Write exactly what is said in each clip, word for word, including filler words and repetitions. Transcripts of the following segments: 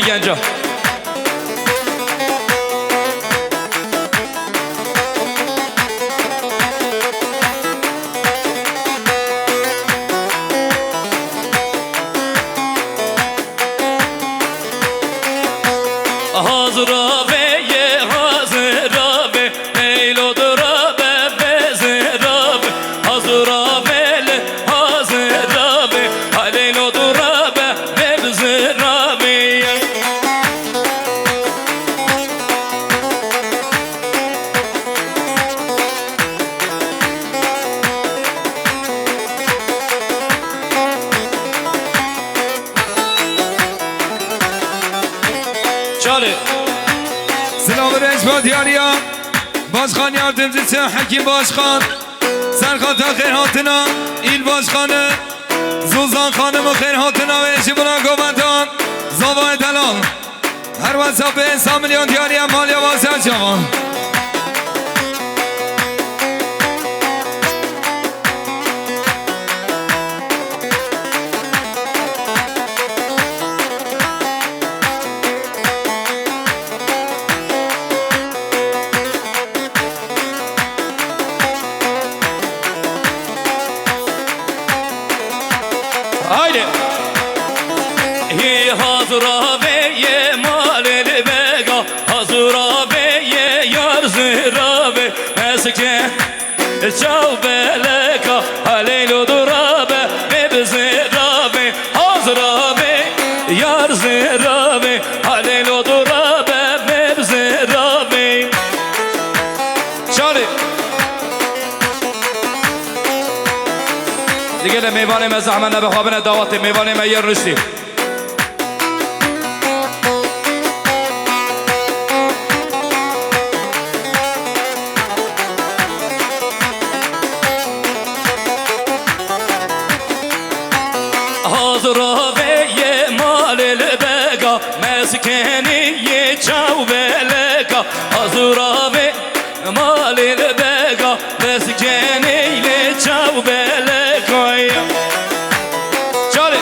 genca. Hazira ve ye, hazira ve, Leylo dura be, be zira be, hazira ve le, hazira ve, ha Leylo dura be, be zira ve. Çare. Silav û rêz bo diyariya Başkan Yardımcısı Hekim Başkan. Serxata xêrhatina Îl Başkanı Zuzan Xanım û xêrhatina wê ji bona govendan Zavayê Delal. Her wesa pênc sed milyon diyariya maliya wa ser çavan. Haydi. Hi hazira ve ye malê li bega, hazira ve ye yar zira ve meske. Çaw beleka, ha Leylo dura be, me bi zira be, hazira be, yar zira be, ha Leylo dura be, me bi zira be. Çalê. Digele mêvanê me zehmet nebe, xwe bine dawatê mêvanê me yer niştî. Hazira ve ye malê li bega, meskenî ye çaw beleka. Hazira ve malê li bega, meskenê lê çaw belekaya. Çarê.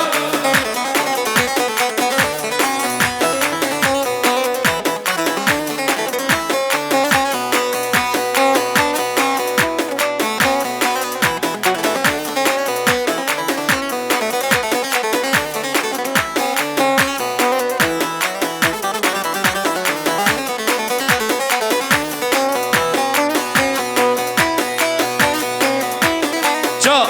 Ça.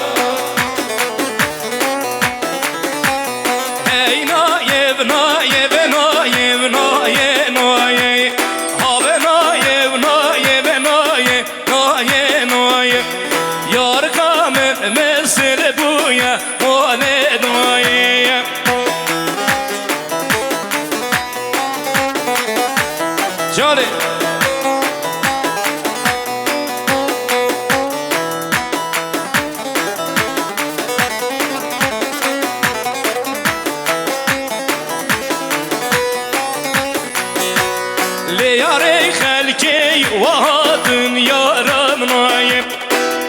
Hey, nayev, nayev, nayev, naye, naye. Have nayev, nayev, naye, naye, naye. Yar ka min, min sir bûye, mole naye. Canê. Lê yarê xelkê wa hatin yara min nayê.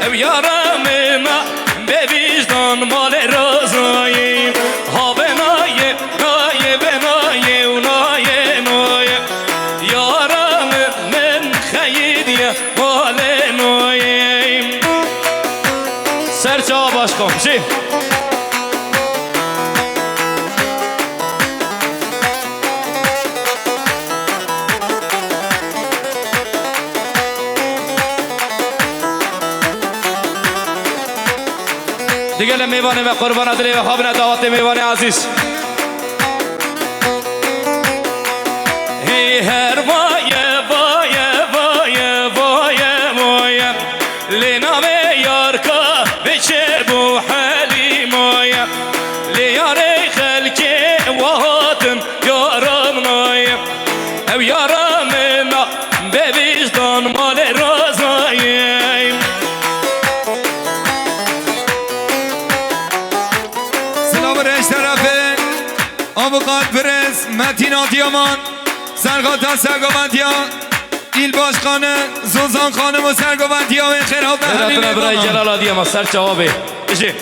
Ew yara min a, be vicdan malê razayê. Ha be nayê, nayê, be nayê û nayê, nayê. Yara min, min xeyî diye malê nayê. Ser çawa başkan, jî. Digele mêvanê me qurbana dilê we xabine dawatê mêvanê ezîz. Hey her vaye, vaye, vaye, vaye, vaye. Lê navê yarka biçe bû Helîmoye. Lê yarê xelkê wa hatin yara min nayê. Ew yara min a, be vicdan malê razayê. Silav û rêz terefê Avukat Birêz Metin Adiyaman, serxata sergoventiya. Îl Başkanı Zozan Xanim û sergoventiya wê xêr hatin Helîmê birayê Celal Adiyaman, ser çawa bê. Bijî.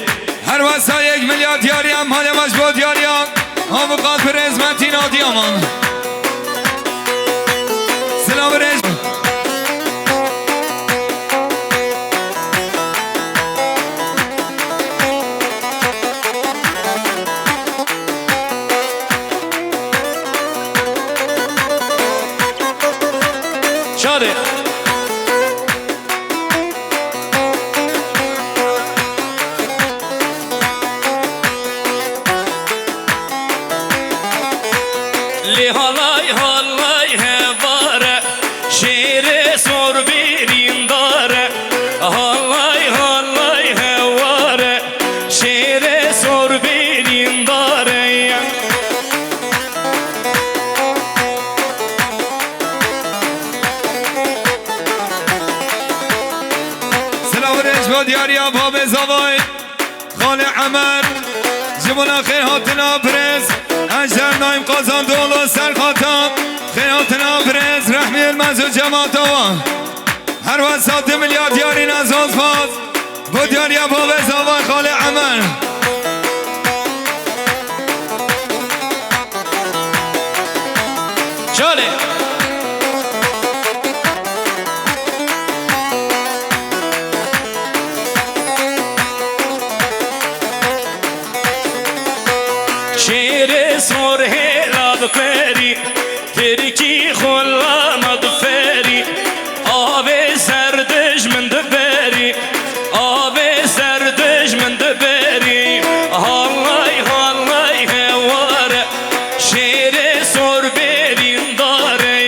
Her wesa yek milyar diyariya, malê me ji bo diyariya. Avukat Birêz Metîn Adiyaman. Silav rêz. Çare. Lê halay halay hevare, şêrê sor bêrîndare. Halay halay hevare, şêrê sor bêrîndare. Silav rêz bo diyariya babê zavay. Xalê Emer, ji bona xêr hatina birêz Ejder Naim Qazandoğlu Serxata, xêr hatina birêz Rehmî Yilmaz û cemata wan. Her wesa du milyar diyarî ne zazfaz, bo diyariya bavê zavay Xalê Emer. Çalê. Şêrê sor hêla diperî, tirkî xulama diferî, avê ser dij min diberî. Avê ser dij min diberî, halay halay heware, şêrê sor bêrîndare.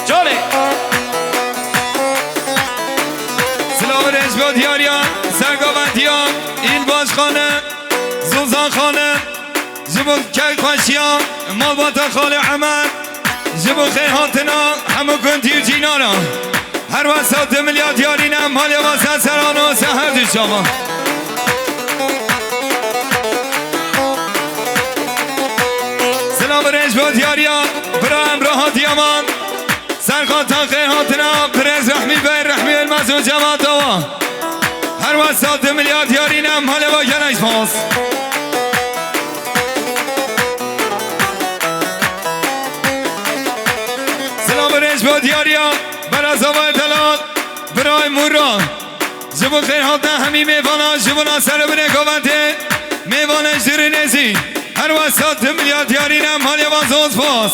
Çolê. Silav rêz bo diyariya sergaventiya Îl Başkanı, Zozan Xanım. Ji bo keyfxweşiya malbata Xalê Emer, ji bo xêrhatina hemû gundî û cînana. Her wesa du milyar diyarî ne, malê wan ser seran û ser her du çavan. Silav û rêz bo diyariya bira Emrah Adiyaman. Serxata xêrhatina birêz Rehmî Bey, Rehmî Yilmaz û cemata wan. Her wesa du milyar diyarî ne, malê we gelek spas. Silav û rêz bo diyariya bera zavayê delal, birayê Mûra. Ji bo xêrhatina hemî mêvana, ji bona ser û binê govendê, mêvanê jêr û nêzî. Her wesa du milyar diyarî ne, malê wan zor spas.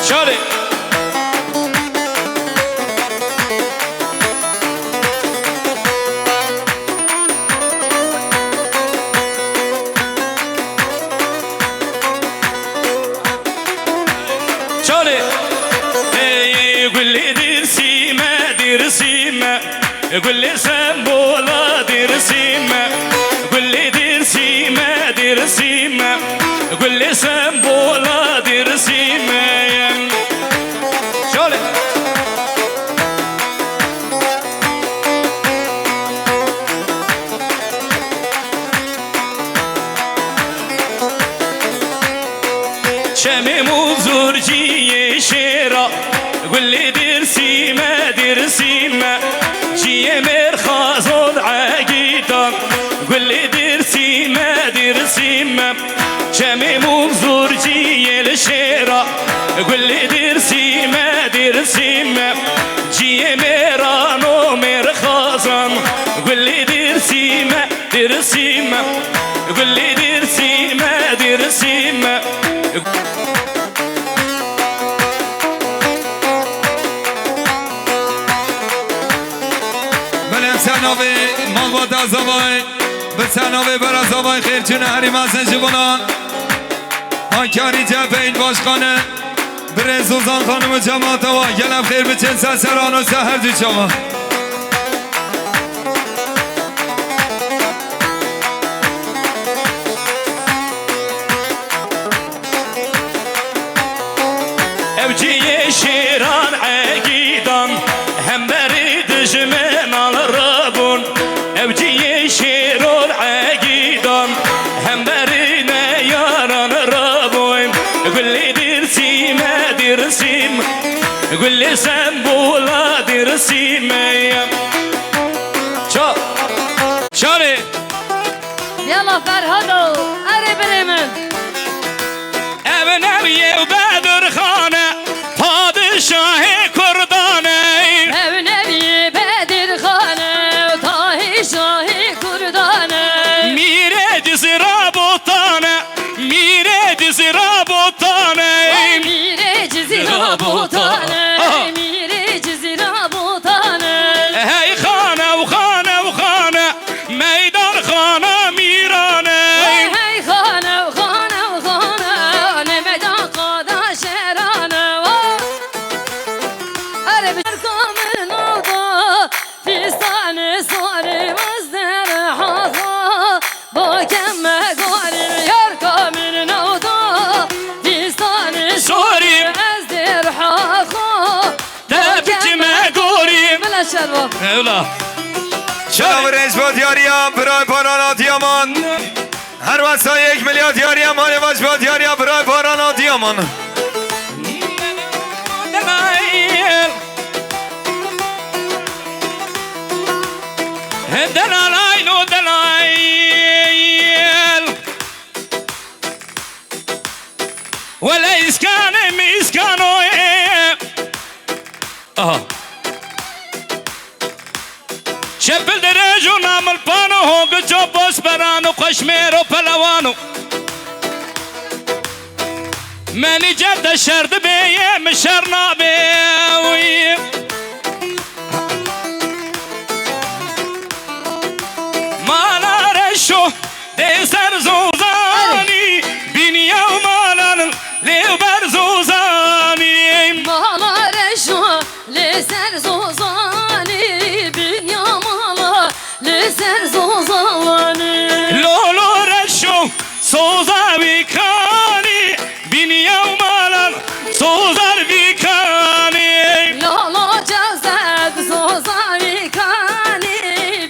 Şarê. Çalê. Ey gulê Dêrsîme, Dêrsîme, gulê sembola Dêrsîme, gulê Dêrsîme, Dêrsîme, gulê sembola Dêrsîme. Çalê. Çemê Mûzûr ciyê şêra, gulê Dêrsîme, Dêrsîme, ciyê mêr xazon egîtan, gulê Dêrsîme, Dêrsîme. Çemê Mûzûr ciyê li şêra, gulê Dêrsîme, Dêrsîme, ciyê mêran û mêr xazan, gulê Dêrsîme, Dêrsîme, gulê Dêrsîme, Dêrsîme. Belê em ser navê malbata zavay, bi ser navê bera zavay xêr çûne herî mezin ji bona. Hakarî Cebeyn Başkanı, birêz Zozan Xanim û cemata wa, gelek xêr biçin ser seran û ser her du çavan. Ciyê şêran egîdan, hemberî dijminan rabûn. Ew ciyê şêran egîdan, hemberî neyaran rabûn. Gulê Dêrsîme, Dêrsîm, gulê Sembûla Dêrsîme. Ça-, çarê. Yala Ferhado, erê birê min. Ev neviyê Bedirxane, padişahê Kurdan e. Ev neviyê Bedirxane, padişahê Kurdan e. Mîrê Cizîra Botan e, mîrê Cizîra Botan e. Ay mîrê Cizîra Botan e, aha, mîrê Cizîra Botan e. Hey xane û xane û xane. Meydan xana mîran e. Hey, hey, xane, xane, xane, ne meydan qada şeran e. Erê bi- Kamil navda, fistanê sarê mezder haxa, bakem me gorî, yar Kamil navda, fistanê sarê mezder haxa. Te biçime gorî. Bila şerva. Ewla. Şerva. Şerva. Rêz bo diyariya, biray Baran Adiyaman. Her wesa yek milyar diyariya, mane baş bo diyariya, biray Baran Adiyaman. Delayl. He delayl, o delayl. Wele îskanê mîskanoyê. Aha. Çepil dirêj û namilpan û hongico boz beran û xweşmêr û pelewan û menî cem de şer dibê yê min şer nabê wî. Mala reşo Dê ser zozanî, binya û malan lê ber zozanî. Mala reşo lê ser zozanî, binya mala lê ser zozanî. Lolo reşo soza wî kanî, binya û malan sozar wî kanî. Lolo cezeb soza wî kanî,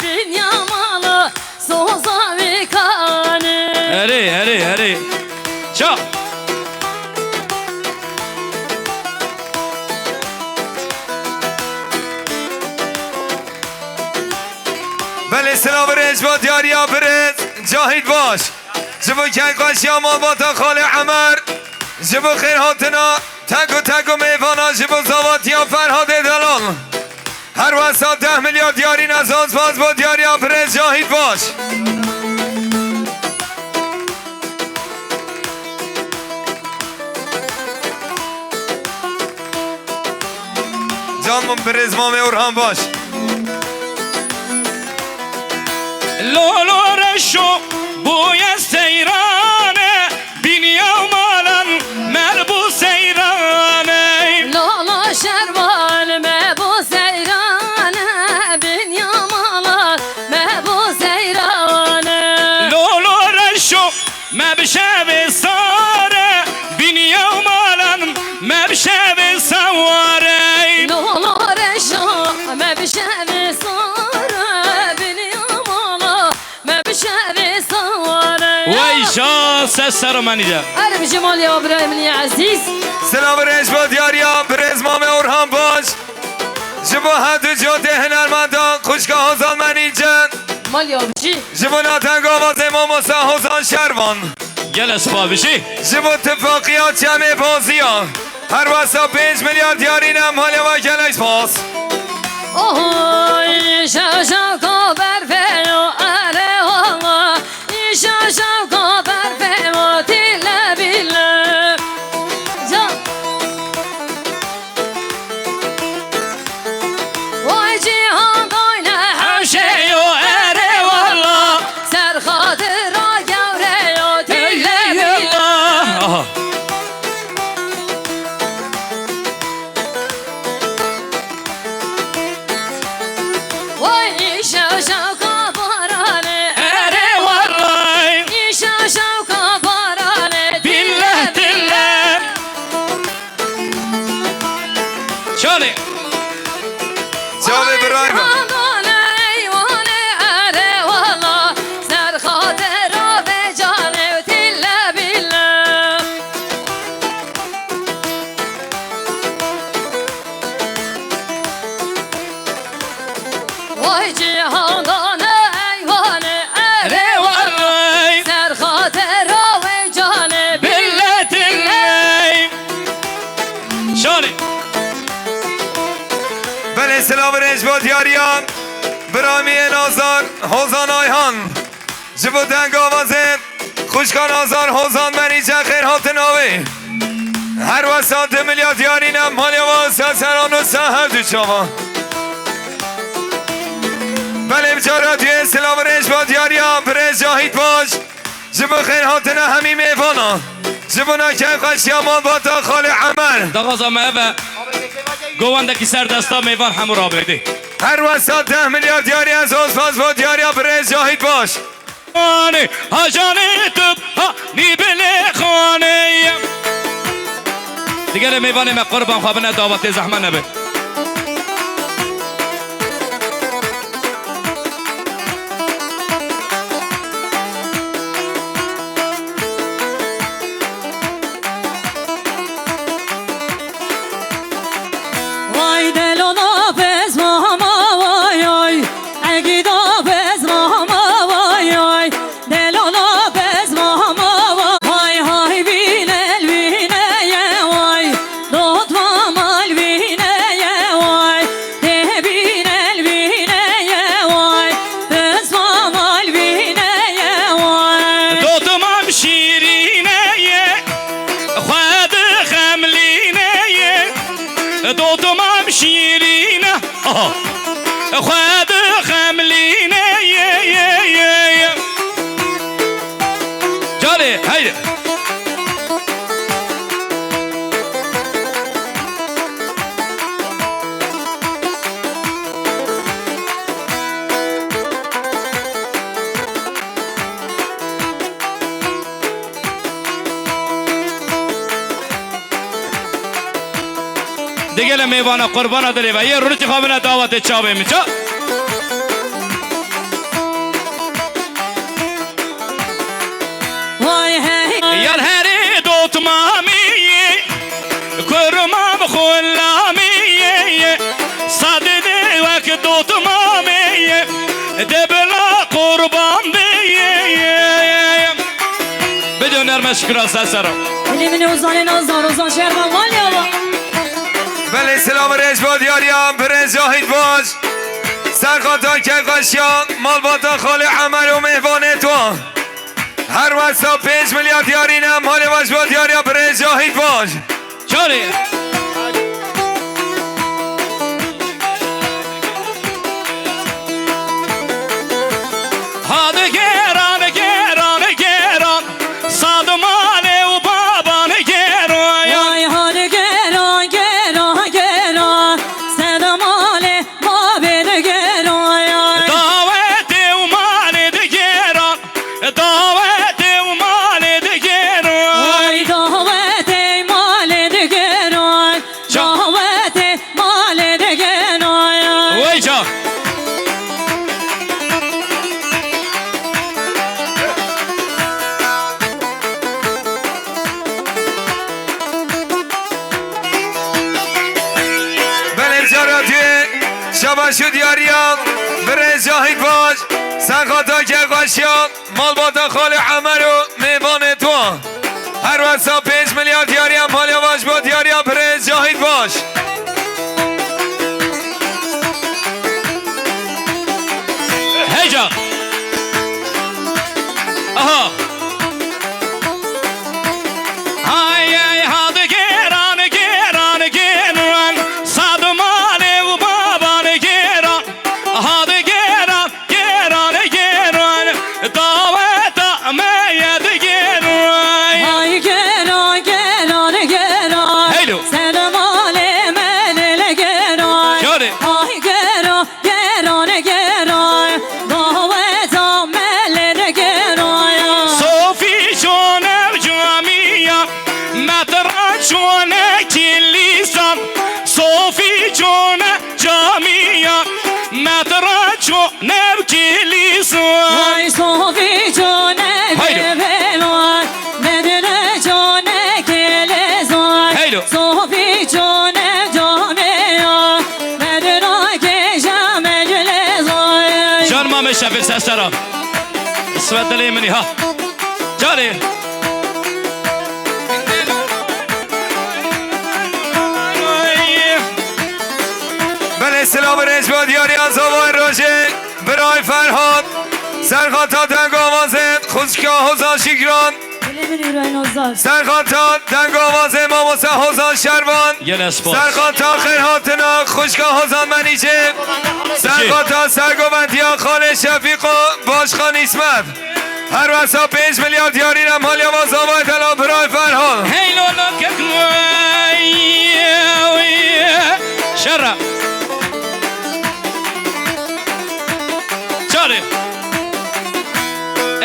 binya mala Soza wî kanî. Erê, erê, erê. Ça. Belê silav û rêz bo diyariya birêz Cahît Baş. Ji bo kengxweşiya malbata Xalê Emer. Ji bo xêrhatina tek û tek û mêvana ji bo zavatiya Ferhadê Delal. Her wesa deh milyar diyarî ne zan spas bo diyariya birêz Cahît Baş. Can min birêz mamê Orhan Baş. Lolo reşo bûye seyrane. Binya û malan me bû seyrane. Lolo şervan me bû seyrane, binya malan me bû seyrane. Lolo reşo me bi şevê sare, binya û malan me bi şevê seware. Lolo reşo me bi şevê sare, binya malan Me bi şevê saware. Wey şa, ses ser û menî de. Erê bi ji malê wa birayê min yê ezîz. Silav û rêz bo diyariya birêz mamê Orhan Baş. Ji bo her du cotê hunermendan xwişka Hozan Menîce. Malê wa bijî. Ji bo natenga avazê mamosta Hozan Şervan. Gelek spas bijî. Ji bo tifaqiya çemê Baziya. Her wesa pênc milyar diyarî ne, malê we gelek spas. Oy, şaşa kaber feyo, erê wala. Şaşa kaber feyo, tile bile. Can. Vay cihan dayne her şey o, erê wala. Ser xatira gewre yo, tile bile. Aha. Vay şaşa kabarane, Biramiyê Nazar, Hozan Ayhan. Ji bo dengavazê xwişka Nazar Hozan Merîce xêr hatin avê. Her wesa di milyar diyarî ne, malê wa ser seran û ser her du çavan. Belê, bi cara duyê silav û rêz bo diyariya birêz Cahît Baş. Ji bo xêr hatina hemî mêvana. Ji bo nakey qeşiya malbata Xalê Emer. Daxwaza me ev e. Govandekî ser desta mêvan hemû rabêdê. Her wesa deh milyar diyariya ez ozfaz bo diyariya birêz Cahît Baş. Xanê, hajanê tu hanî bilê xanê. Digelê mêvanê me qurban xwe bine davatê zehmet nebe. Vay delona bez mama vay ay, egida bez mama vay ay, delona bez mama vay. Hay hay bînel bîneye vay, dot mamal bîneye vay, tê bînel bîneye vay, bez mamal bîneye vay. Dotumam şîrîneye, xwe dixemlîneye, dotumam şîrîne, aha, xwe dixemlîneye. Canê, heydi. Digele mêvana qurbana dilê ve. Yê rûniştî xwe bine davetê çavê min ça. Vay hey. Yar herê dotmamî, kurmam xullamî, sadê de wek dotmamê, de bila qurban bê. Bidyo nerme şükür ser sero. Dilê min ê Ozanê Nazar, Ozan şerva mal ya va. Belê silav rêz bo diyariya birêz Cahît Baş. Serxata keyqaşiya malbata Xalê Emer û mêvanê tu. Her wesa pênc milyar diyarî ne, malê baş bo diyariya birêz Cahît Baş. Çarê. Hadi geran, geran, geran. Sad malê û baban geran. Vay hadi geran, geran, geran. Sad malê Mabê digeran. Dawetê û malê digeran. Dawetê û malê digeran. Ay dawetê malê digeran. Dawetê malê digeran. Vay ca. Belê cara duyê şabaş û diyariya birêz Cahît Baş, serxata keyqaşiya malbata Xalê Emer û mêvanê tu. Her wesa pênc milyar diyariya malê baş bo diyariya birêz Cahît Baş. Heyecan. Aha. Hay, hay, hadi geran, geran, geran. Sad malê û baban geran. Hadi geran, geran, geran. Daweta me ye digeran. Hay geran, geran, geran. Heylo. Sad malê me lê geran. Şöyle. Hay geran. Geran, geran, daweta me lê digeran. Sofî çone camiya, metra çone kilîsan. Sofî çone camiya, metra çone kilîsan. Vay sofî çone Haydi. Bêbêlan, medine çone kilîsan. Haydi. Sofî çone camiya. Medina keşa meclisa. Jan ma me şefir sesera. Svet dilê minî ha. Canê. Belê silav rêz bo diyariya zava Xwişka Hozan Şikran. Dilê min îro ên Hozan. Serxata dengavazê mamoste Hozan Şervan. Gelek spas. Serxata xêrhatina xwişka Hozan Menîcê. Serxata sergovendiya xalê Şefîqo Başkan İsmet. Her wesa pênc milyar diyarî ne maliya va zavayê delal birayê Ferhad. Hey lo lo kek vay, vay. Şerra. Çarê.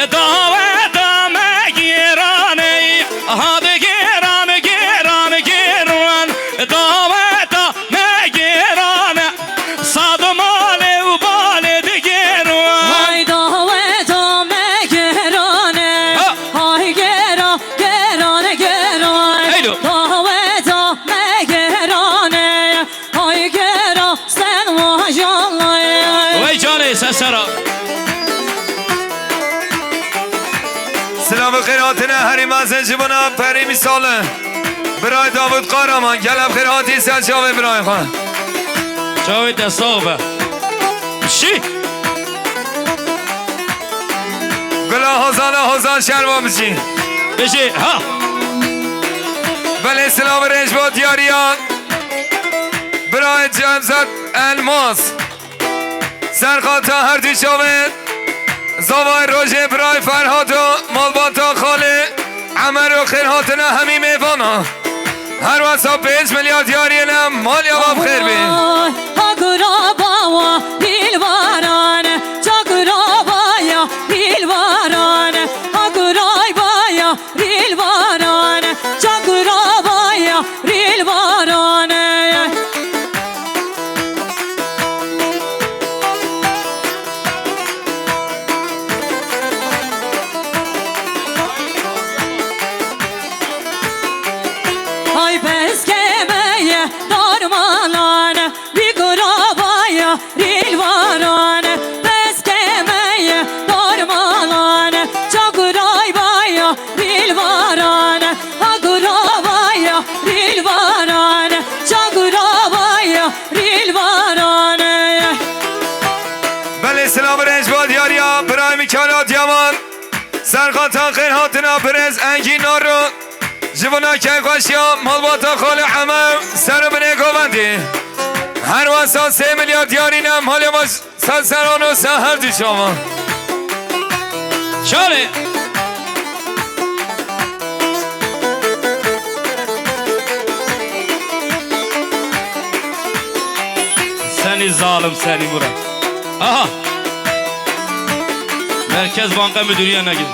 E, daweta me gêran e, ha de gêran, gêran, gêran. E, daweta me gêran e, sad malê û balê digêran. Hay daweta me gêran e, ha, hay gêran, gêran, gêran. Heylo. Daweta me gêran e, Ay gera sen maşallah. Vay canê, sesera. Silav û xêr hatine herî mezin ji bona perî mîsali. Birayê Davut Kahraman, gelek xêr hatî ser çavê birayê xwe. Çavê te sax be. Şî. Gula Hozana Hozan şerva bijî. Bijî, ha. Belê silav û rêz bo diyariya. Birayê Cemzat Elmas. Serxata her du çavên. Zavayê rojê birayê Ferhado, malbata xalê Emer û xêr hatine hemî mêvana. Her wesa pênc milyar diyariyê ne, mal ya wa bi xêr bî. Vay, ha gura bawa, dîl baran, ça gura baya, dîl baran, ha guray baya, Rîlvaran, çakurabaya, rîlvaran. Hay bes kemeye darmalan. Rî gurabaya rîlvaran, bes kemeye darmalan. Ça gurabaya rîlvaran, ha gurabaya rîlvaran, ça gurabaya rîlvaran. Belê silav û rêz bo diyariya birayê Mîkal Adıyaman. Serxata xêr hatina birêz Engîn Naro. Ji bona keyfxweşiya malbata xalê Eme ser û binê govendî. Her wesa sê milyar diyarî ne malê me ser seran û ser her du çavan. Çarê. Senî zalim, senî Murat. Aha! Merkez Banka Müdürü'ye ne gidin?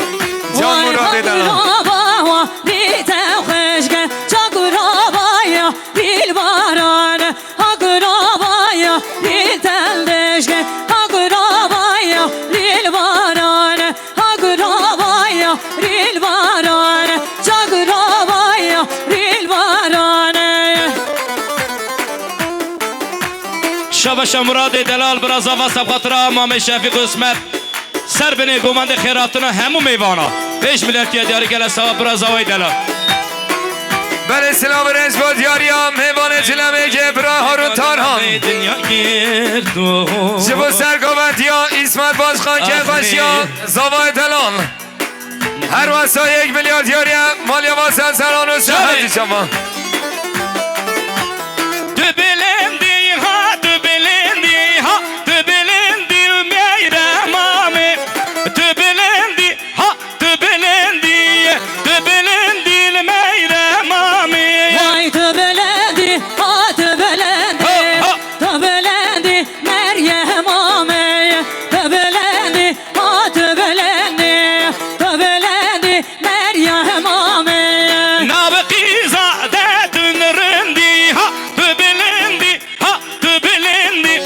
Can Murat Eden. Çakurabaya, rîl te xweşke, çakurabaya, rîl baran, ha gurabaya, rîl te deşke, ha gurabaya, rîl baran, ha gurabaya, rîl baran, ça gurabaya, rîl baran. Şabaşa Muradê Delal, bira zava sebxatira Mamê Şefîq Ismet. Ser binê govendê xêratina hemû mêvana. Pêş miletiye diyarî gele sawa bira zawayê Delal. Belê silav û rêz bo diyariya mêvanê Cilemêgê bira Harun Tarhan. Ji bo sergovendiya Îsmet Başkan keyfxweşiya zavayê Delal. Her wesa yek milyar diyariye, malya va ser seran û ser her du çavan. Tu bilindî ha, tu bilindî ha, tu bilindî meyre mamê. Tu bilindî ha, tu bilindî, tu bilindî meyre mamê. Vay tu bilindî ha, tu bilindî. Ha, ha. Tu bilindî Meryem amê, tu bilindî, ha tu bilindî, tu bilindî Meryem amê. Nav qîza de tu rindî, ha tu bilindî, ha tu bilindî.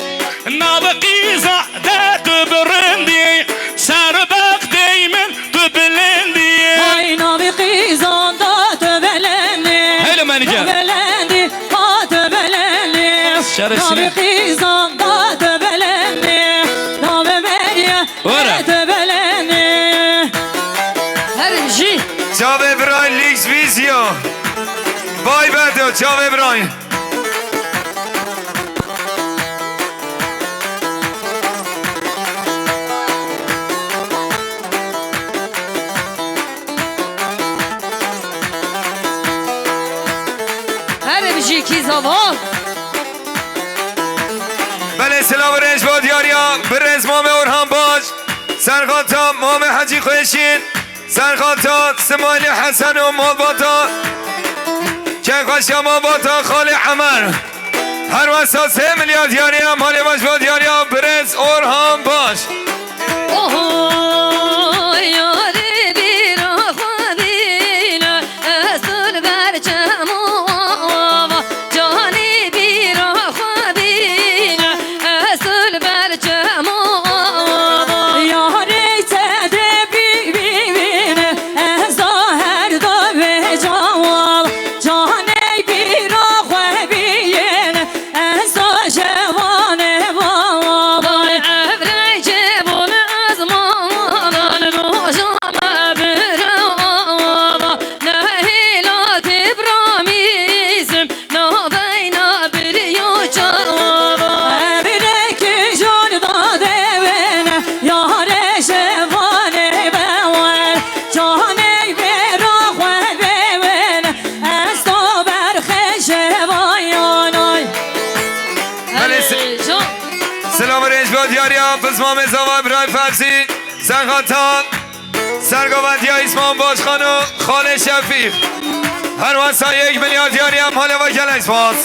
Nav qîza de tu birindî, ser bextê min Tu bilindî. Ay navê qîzan da tu bilindî. Hele Menîce. Tu bilindî, ha tu bilindî. Şerefsizim. Navê qîzan da tu bilindî. Navê Meryem Were. Tu bilindî. Her jî. Çavê birayê Lîks Vizyo. Bay Bedo, çavê birayê. Kî zava. Belê, silav û rêz bo diyariya birêz Mamê Orhan Baş, serxata Mamê Hecî Xweşîn, serxata Simaylî Hesen û malbata, keyxweşiya malbata Xalê Emer. Her wesa sê milyar diyariya malê baş bo diyariya birêz Orhan Baş. Oho, yarê bîra xwe bîne, ez tu li ber çem û ava, canê bîra xwe bîne, ez tu li ber çem û ava. Yarê te dê bî-, bîbîne, ez da her da vê cewab, canê bîra xwe bîne, ez da şevanê baba. Evreycê bûn ezmanan roja me birava. Nehêla tê biramîsim naveyna biriyo çava. Evreycê jon da dewene, yare şevanê bewer. Canê bêra xwe dewene, ez to berxê şevayanay. Belê, si-, Erê, can. Silav û rêz bo diyariya bizmamê zava Birayê Ferzî, serxata sergovetiya Îsmaîl Başkan û Xalê Şefîq. Her wesa yek milyar diyariya malê ve gelek spas.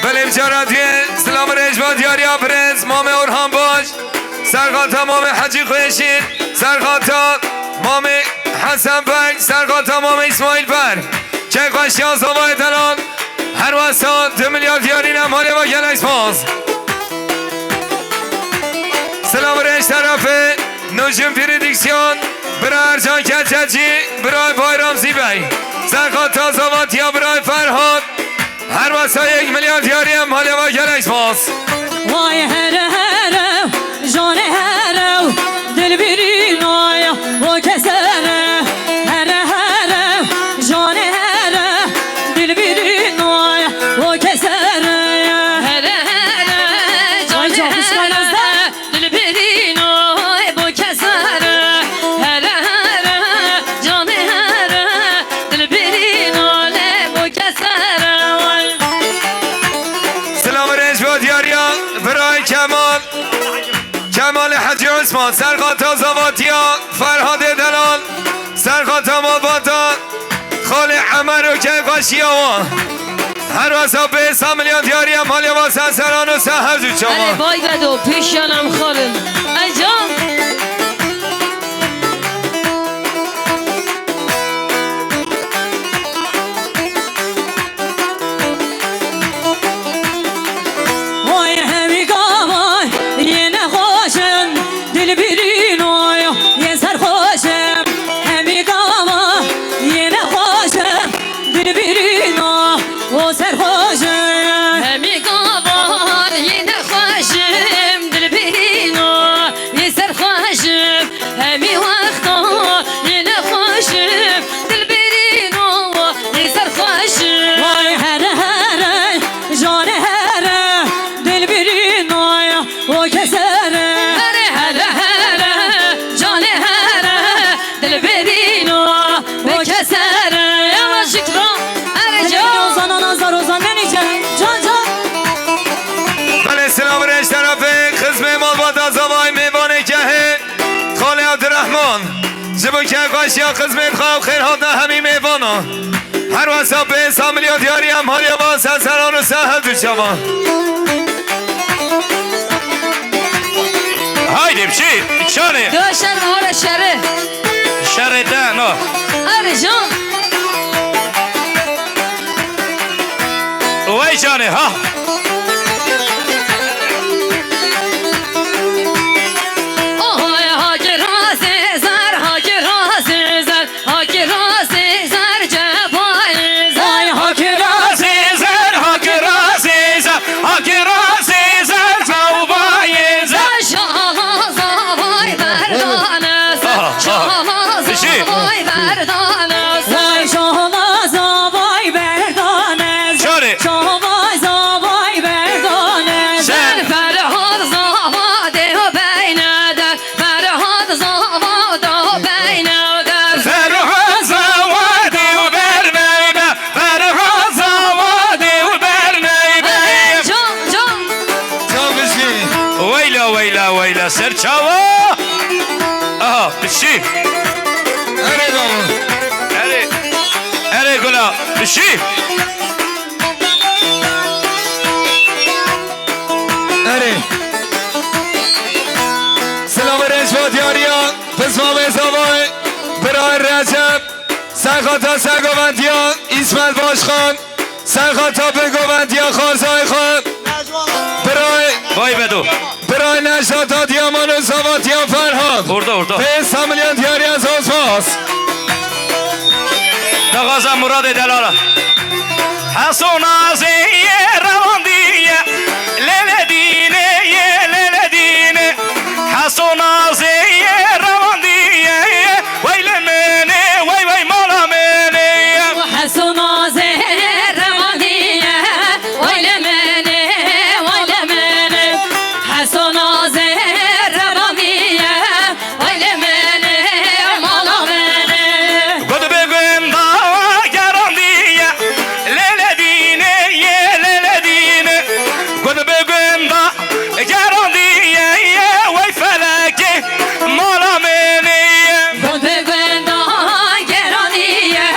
Belê, cara duyê silav û rêz bo diyariya birêz Mamê Orhan Baş, serxata Mamê Hecî Xweşîn, serxata Mamê Hesen Beg, serxata Mamê Îsmaîl Ber. Keyxweşiya zavayê delal, her wesa du milyar diyarîne malê ve gelek spas. Silav û rêz terefê Nûcin Pîrî Diksiyon, bira Ercan Keçecî, bira Bayram Zîbey. Serxata zavatiya bira Ferhat. Her wesa yek milyar diyariye malê ve gelek spas. Vay here here, jane here, dilbirîno ya, o kesere. Here here, jane here, dilbirîno ya, o kesere. Here here, Vay canê canım, here. Dilbirîno bo kesere, here here, canê here, dilbirîno lê bo kesere. Silav û rêz bo diyariya birayê Kemal, Kemalê Hecî Osman, serxata zavatiya Ferhadê Delal, serxata malbata Xalê Emer û keyxweşiya wan. Her wesa bê sa milyon diyariya malê va ser seran û ser her du çavan. Erê, bay vedo, pêşiyan em xalin. Ercan. Vay hemî gavay yê nexweşin, dilbirîno yê serxweşin. Hemî gava yê nexweşin, dilbirîno o serxweşin. Hemî gava yê nexweşin, dilbirîno yê serxweşin. Hemî wexta yê nexweşin, dilbirîno yê serxweşin. Vay here here, canê here, dilbirîno ya o kesere. Here here here, canê here, dilbirîno o kesere. Yavaş ikram, erê can. Ozan, ana, zar, ozan, nene can, can, can. Belê, silav û rêz terefê xizmê malbata zavay mêvanê kehê. Xalê Abdurrahman, ji bo keyfxweşiya xizmên xwe û xêrhatina hemî mêvana. Her wesa pê sa milyon diyariya malê va ser seran û ser her du çavan. Haydi, biçî, çanê. Dua şer, hore şerê. Şerê te, no. Erê can. Wey canê, ha. Oy, ha girazê zer, ha girazê zer, ha girazê Bişî. Erê baba. Erê. Erê gula. Bişî. Erê. Silavê rêç bo diyariya, pismamê zavay, birayê Recep, serxata sergovendiya, İsmet Başkan, serxata bingovendiya xarzayê xwe, birayê, Vay bedo. birayê Necdata Diyaman û zavatiya Ferhat. Orada, orada. Pênc sed milyon diyariya zospas. Daxwaza Muradê delala. Heso nazê ye rewandiye, lele dîne ye, lele dîne. Heso nazê ye rewandiye, wey li menê, wey, wey mala menê. Heso nazê rewandiye, wey li menê, wey li menê. Heso nazê rewandiye, wey li menê, mala menê. Gund bi gunda gerandiye, lele dîne ye, lele dîne. Gund bi gunda gerandiye, wey felekê mala menê. Gund bi gunda gerandiye,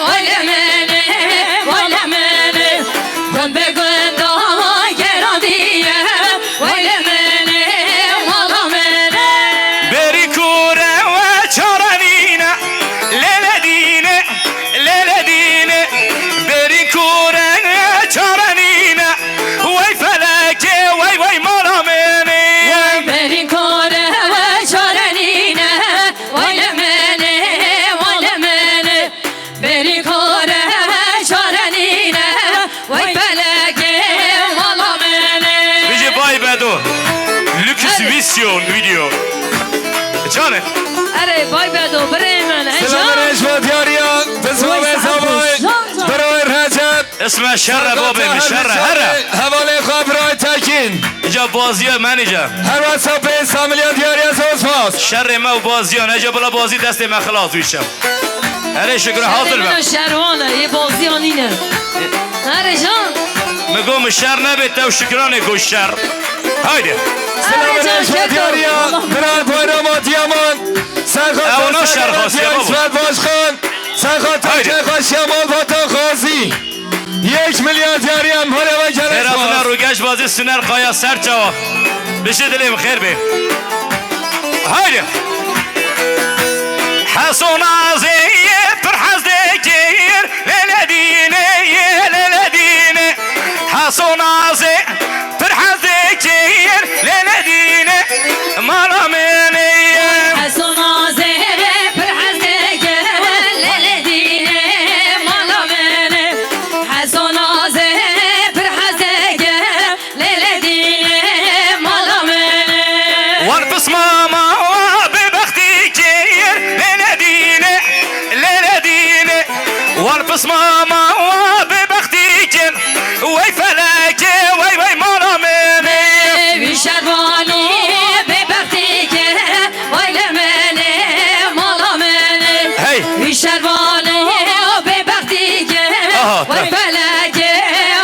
wey li menê, wey li menê. Gund bi gunda gerandiye, wey li menê, mala menê. Berî kure we çare nîne, lele dîne, lele dîne. Berî kure we çare nîne, wey felekê, wey, wey mala menê. Berî kure we çare nîne, wey li menê, wey li menê. Berî kore çare nîne, wey felekê mala menê. Bijî Bay Bedo. Lüks Her- Vision Video. Canê. Erê, Bay Bedo, birê min, e Silavê can. rêç bo diyariya, pismamê zavay, Can, can. birayê Recep. Isme şerre babê min, şerre, herre. Hevalê xwe birayê Tekîn. Îca baziya menî ca. Her wesa pênc sed milyon diyariya zospas. Şerê me û baziya, ne ca bila bazî destê me xilas wî şev. Erê şikir, hazir be. Şerê min şerwan e, yê baziya nîne. Erê can. Mi got mi şer nebê, tew şikiranê got şer. Haydi. Silavê rêç bo diyariya, birayê Bayrama Diyaman. Serxata Ew ne şer xasiye baba. İsmet Başkan. Serxata Haydi. Kêxaşiya Malbata Xazî. Yek milyar diyariya em hale ve gelek Xêra bina spas. Rûgeş bazî Siner Kaya ser çawa. Bişi dilê min xêr bê. Haydi. Heso nazê ye pir hez dikir, lele dîne ye, lele dîne. Heso nazê pir hez dikir, lele dîne, mala menê ye. Heso nazê pir hez dikir, lele dîne, mala menê. Heso nazê pir hez dikir, lele dîne, mala menê. Wan pismama wa bêbextî kir, lele dîne, lele dîne. Wan pismama wa bêbextî kir, wey felekê, wey, wey mala menê. Wî şervanî bêbextî kir, wey li menê, mala menê. Hey. Wî şervanî bêbextî kir, Aha, wey te- felekê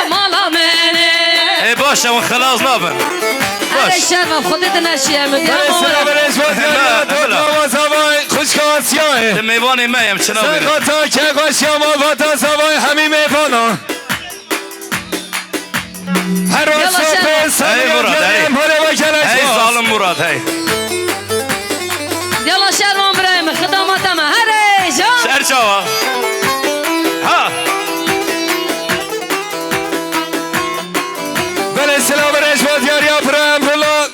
mala menê. Ê baş e, hûn xilas nabin. Baş. Erê şerva, Xwedê te neşiye min. Erê sira berêj bo diyariya, Emela, Emela. Dokla wa zavay, xwişka Asiyayê. Di mêvanê me em çi nabînin? Serxata Kêxaşiya Malbata zavay hemî mêvana. Her Yala wesa şerva. Pê Hey Samiya Murat, Diyarî hey. Em hale ve gelek Hey spas. Zalim Murat, hey. Yala şervan birayê min, xidamata me. Herê, can. Ser çawa? Ha. Belê silav rêj bo diyariya bira Emrullah.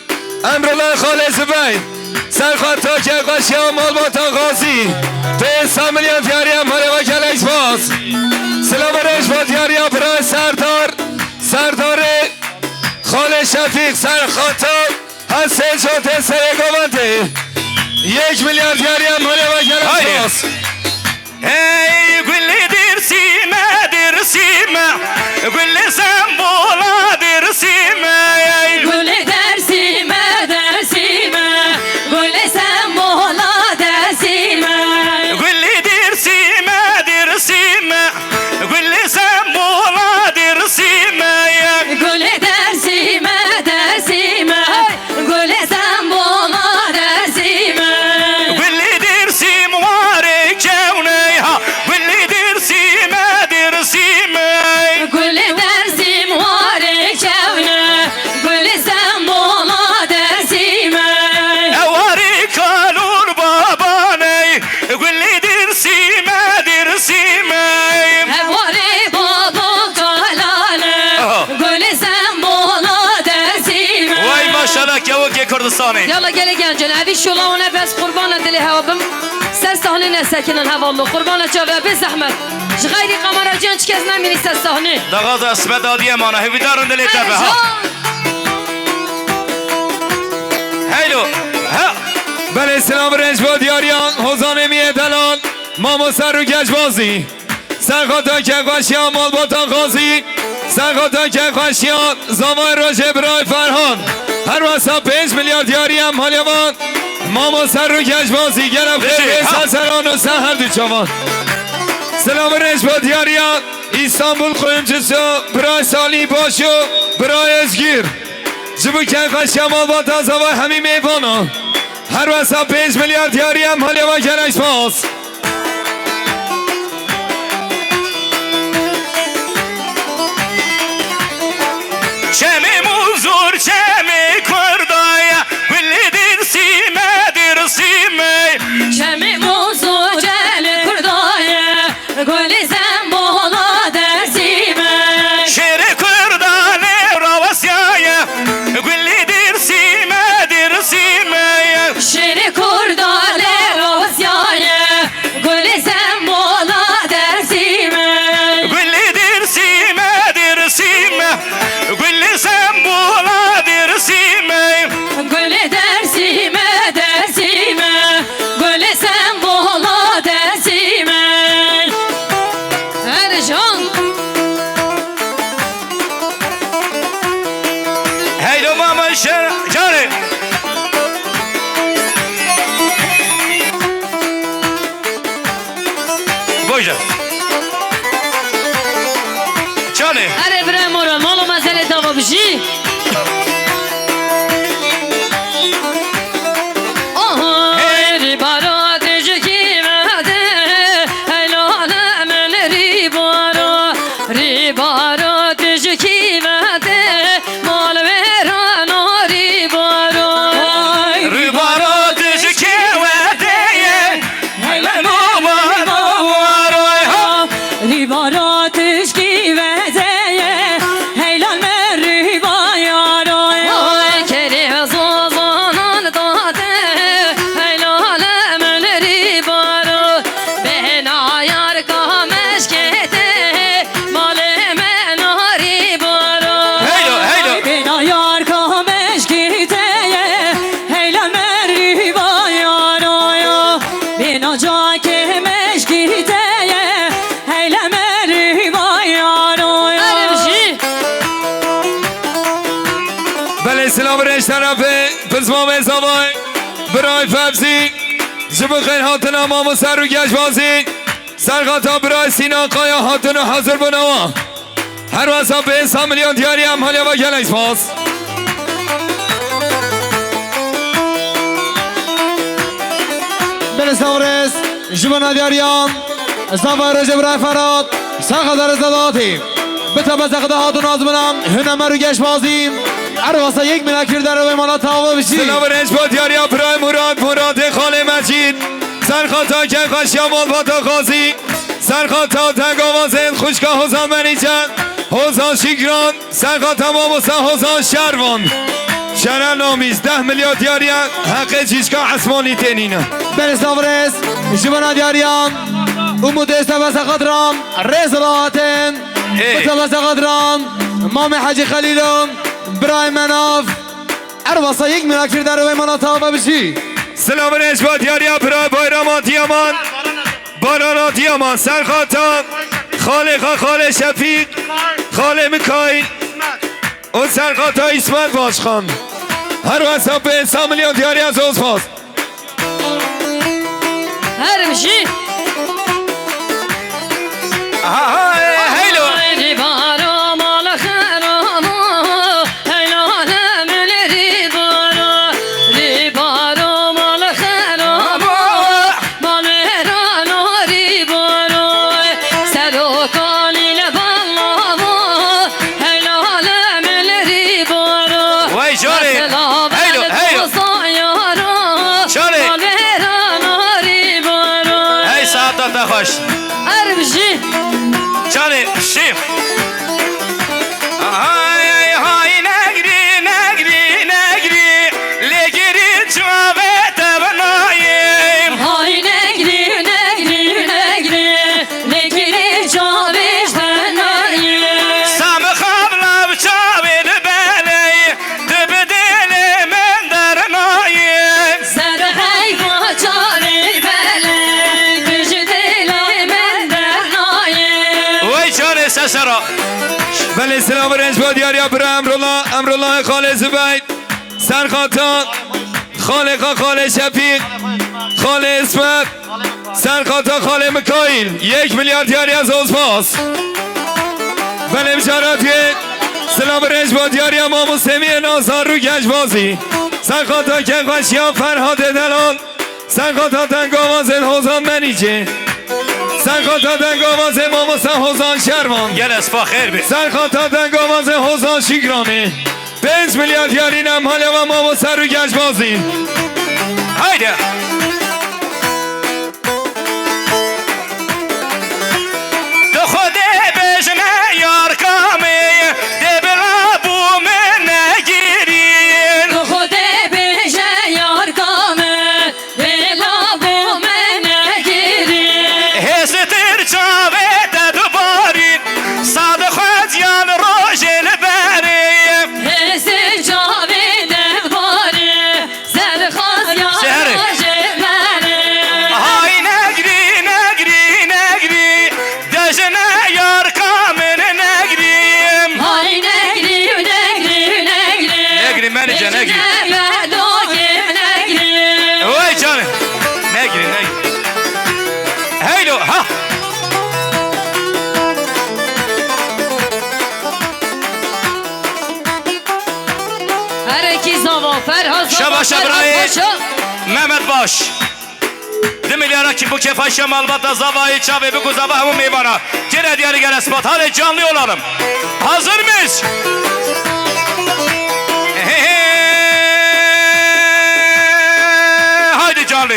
Emrullah Xalê Zibey. Serxata Kêxaşiya Malbata Xazî. Pê Samiya Diyarî em hale ve gelek spas. Silav rêj bo diyariya bira Serdar. Serdarê Xalê Şefîq Serxata. Hesê Cotê Serê Govendê. Yek milyar diyariya male ve gelek Haydi. Spas. Hey gulê Dêrsîme, Dêrsîme, gulê Sembola Dêrsîme, hey. Gulê Dêrsîme, Dêrsîme, gulê Sembola Dêrsîme. Gulê Dêrsîme, Dêrsîme, gulê Sembola Dêrsîme, hey. Gulê Dêrsîme, Dêrsîme, gulê Sembola Dêrsîme. Gulê Yala gelê gencin, evî şola û nefes qurbana dilê hewa bim. Ser sahnê nesekinin hevallo, qurbana çavê bê zehmet. Ji xeyrî kameracîyan çi kes nemînî ser sahnê. Daxwaza sibet dadiye mana, hêvîdar in dilê te be, ha. Heylo, ha. Belê, silav rêz bo diyariyan, hozanê miyê delal, mamosa Rûgeşbazî. Serxata kêfxweşiya malbata Xazî, serxata kêfxweşiya zavayê rojê birayê Ferhan. Her wesa pênc milyar diyarî em haliya van. Mamosa Rûgeşbazî, gelek xêr bê ser seran û ser her du çavan. Silav û rêz bo diyariya Îstanbul kuyumcusu, birayê Salî Başo, birayê Özgür. Ji bo kêfxweşiya malbata zavayê hemî mêvana. Her wesa pênc milyar diyarî em haliya van, gelek spas. Çemê Mûzûr, çemê Kurda ye, gulê Dêrsîme, Dêrsîme. Çemê Mûzûr, çemê Kurda ye, gulê Zembola Dêrsîme. Şêrê Kurda lê rawesiyaye, gulê Dêrsîme, Dêrsîme. Şêrê Kurda lê rawesiyaye, gulê Zembola Dêrsîme. Gulê Dêrsîme, Dêrsîme. Gulê Zembola Dêrsîme. Gulê Dêrsîme, Dêrsîme. Gulê Zembola Dêrsîme. Ercan. Heylo mama şer, canê. Boyca. Canê. Erê birayê mora, mal û mezelê dava bijî. Aha, rîbara tijikî vede, heylale min rîbara, rîbara tijikî vede, mal wêran a rîbara. Rîbara tijikê wede ye, heylale min rîbara. Rîbara tijikî vede ye, heylal me rîbayara ye. Ay, kerê zazanan dade, heylal min rîbara. Bêhna yar ka meşkê te, malê me narîbara. Heylo, heylo. Bêhna yar ka meşkê te ye, heylal me rîbayara ye. Bêhna cakê meşkê te ye, heylal me rîbayara ye. Erê bijî. Belê, silav rêz terefê Pizmamê Zavay, birayê Fevzî, ji bo xêr hatina mamosa Rûgeşbazî, serxata birayê Sînan Kaya hatin û hazir bûnawa. Her wesa pênc sed milyon diyarî em haliya ve gelek spas. Belê silav rêz, ji bo diyariyan, zava rojê birayê Ferhat, serxata rêz dedatî. Bi te be serxata hatun azminan, hune me Rûgeşbazî. Her wesa yek milyon kir derewê mala tava bijî. Silav rêz bo diyariya birayê Murat, Muratê xalê Mecîd. Serxata kêfxweşiya malbata Xazî. Serxata dengavazên xwişka Hozan Menîce, Hozan Şîkran, serxata mamosa Hozan Şervan. Şeren Namîz, deh milyar diyariye, heqê cîşka esmanî tênîne. Belê silav rêz, ji bo diyariyan, Umut Êste ve serxat ram, rêz latin. Ê. Bi te ve serxat ram, Mamê Hecî Xelîlo, birayê Menaf. Her wesa yek milyon kir derewê mala tava bijî. Silav rêz bo diyariya birayê Bayram Adiyaman. Barana Diyaman, serxata xalê xwe, xalê Şefîq, xalê Mikaîl û serxata Îsmet Başkan. Her wesa pênc sed milyon diyariya zozfaz. Her bijî. Ha, ha, e, heylo. Rîbara mal xerama, heylale min rîbara, rîbara mal xerama, mal wêran a rîbara, serokanî le bellava, heylale min rîbara. Vay canê. Heylo, heylo. Canê. Hey, saeta te xweş. Erv jî. Canê, şî. Hay, hay, negrî, negrî, negrî. Lê girî Sera. Belê, silav û rêz bo diyariya bira Emrullah, Emrullah xalê Zübeyt. Serxata xalê xwe, xalê Şefîq, xalê Ismet. Serxata xalê Mikaîl. Yek milyar diyariya Zozbaz. Belê, mijaratê silav û rêz bo diyariya Mamosê Mîyê Nazar û Gencbazî. Serxata kêfxweşiya Ferhadê Delal. Serxata dengavazên Hozan Menîcê. Serxata dengavazên mamosta Hozan Şervan. Gel espa xêr be. Serxata dengavazên Hozan Şîgranê. Pênc milyar diyarî nemhale ve mamosta Rûgeşbazî. Haydi. Tu Xwedê bêjine yar kamê, dê bila bû min negirîn. Tu Xwedê bêje yar kamê, Bêla bû me negirî. Hêstir çavê te dibarîn, sad xwediyan rojê li berê. Hêstir çavê te dibarî, sad xwediyan Şehrê. Rojê berê. Hay negirî, negirî, negirî, dejine yar ka min negirî. Hay negirî, negirî, negirî. Negirî, menîce, negirî. Dejine yar dokê min negirî. Vay canım. Negirî, negirî. Heylo, ha. Herekî zava, Ferhaz zava, Şebaş Ferhaz Ebrayê. Paşa. Mehmet Baş. Di milyara kî bu kefaşe malbata zavayê çavê biku zava hemû mêvana. Kêre diyarî gere spat. Hadi canlı olalım. Hazır mıyız? Haydi canlı.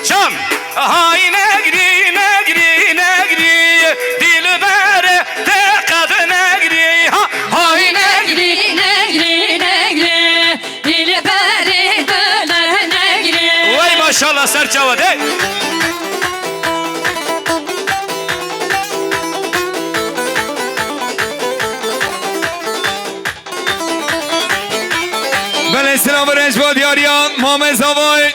Can. Hay negri, negri, negri, dilbere te qed negri. Ha, hay negri. Negri, negri, negri, dilberê gule negri. Vay maşallah, ser çawa de. Belê, silav û rêz bo diyariya Mamê Zavay,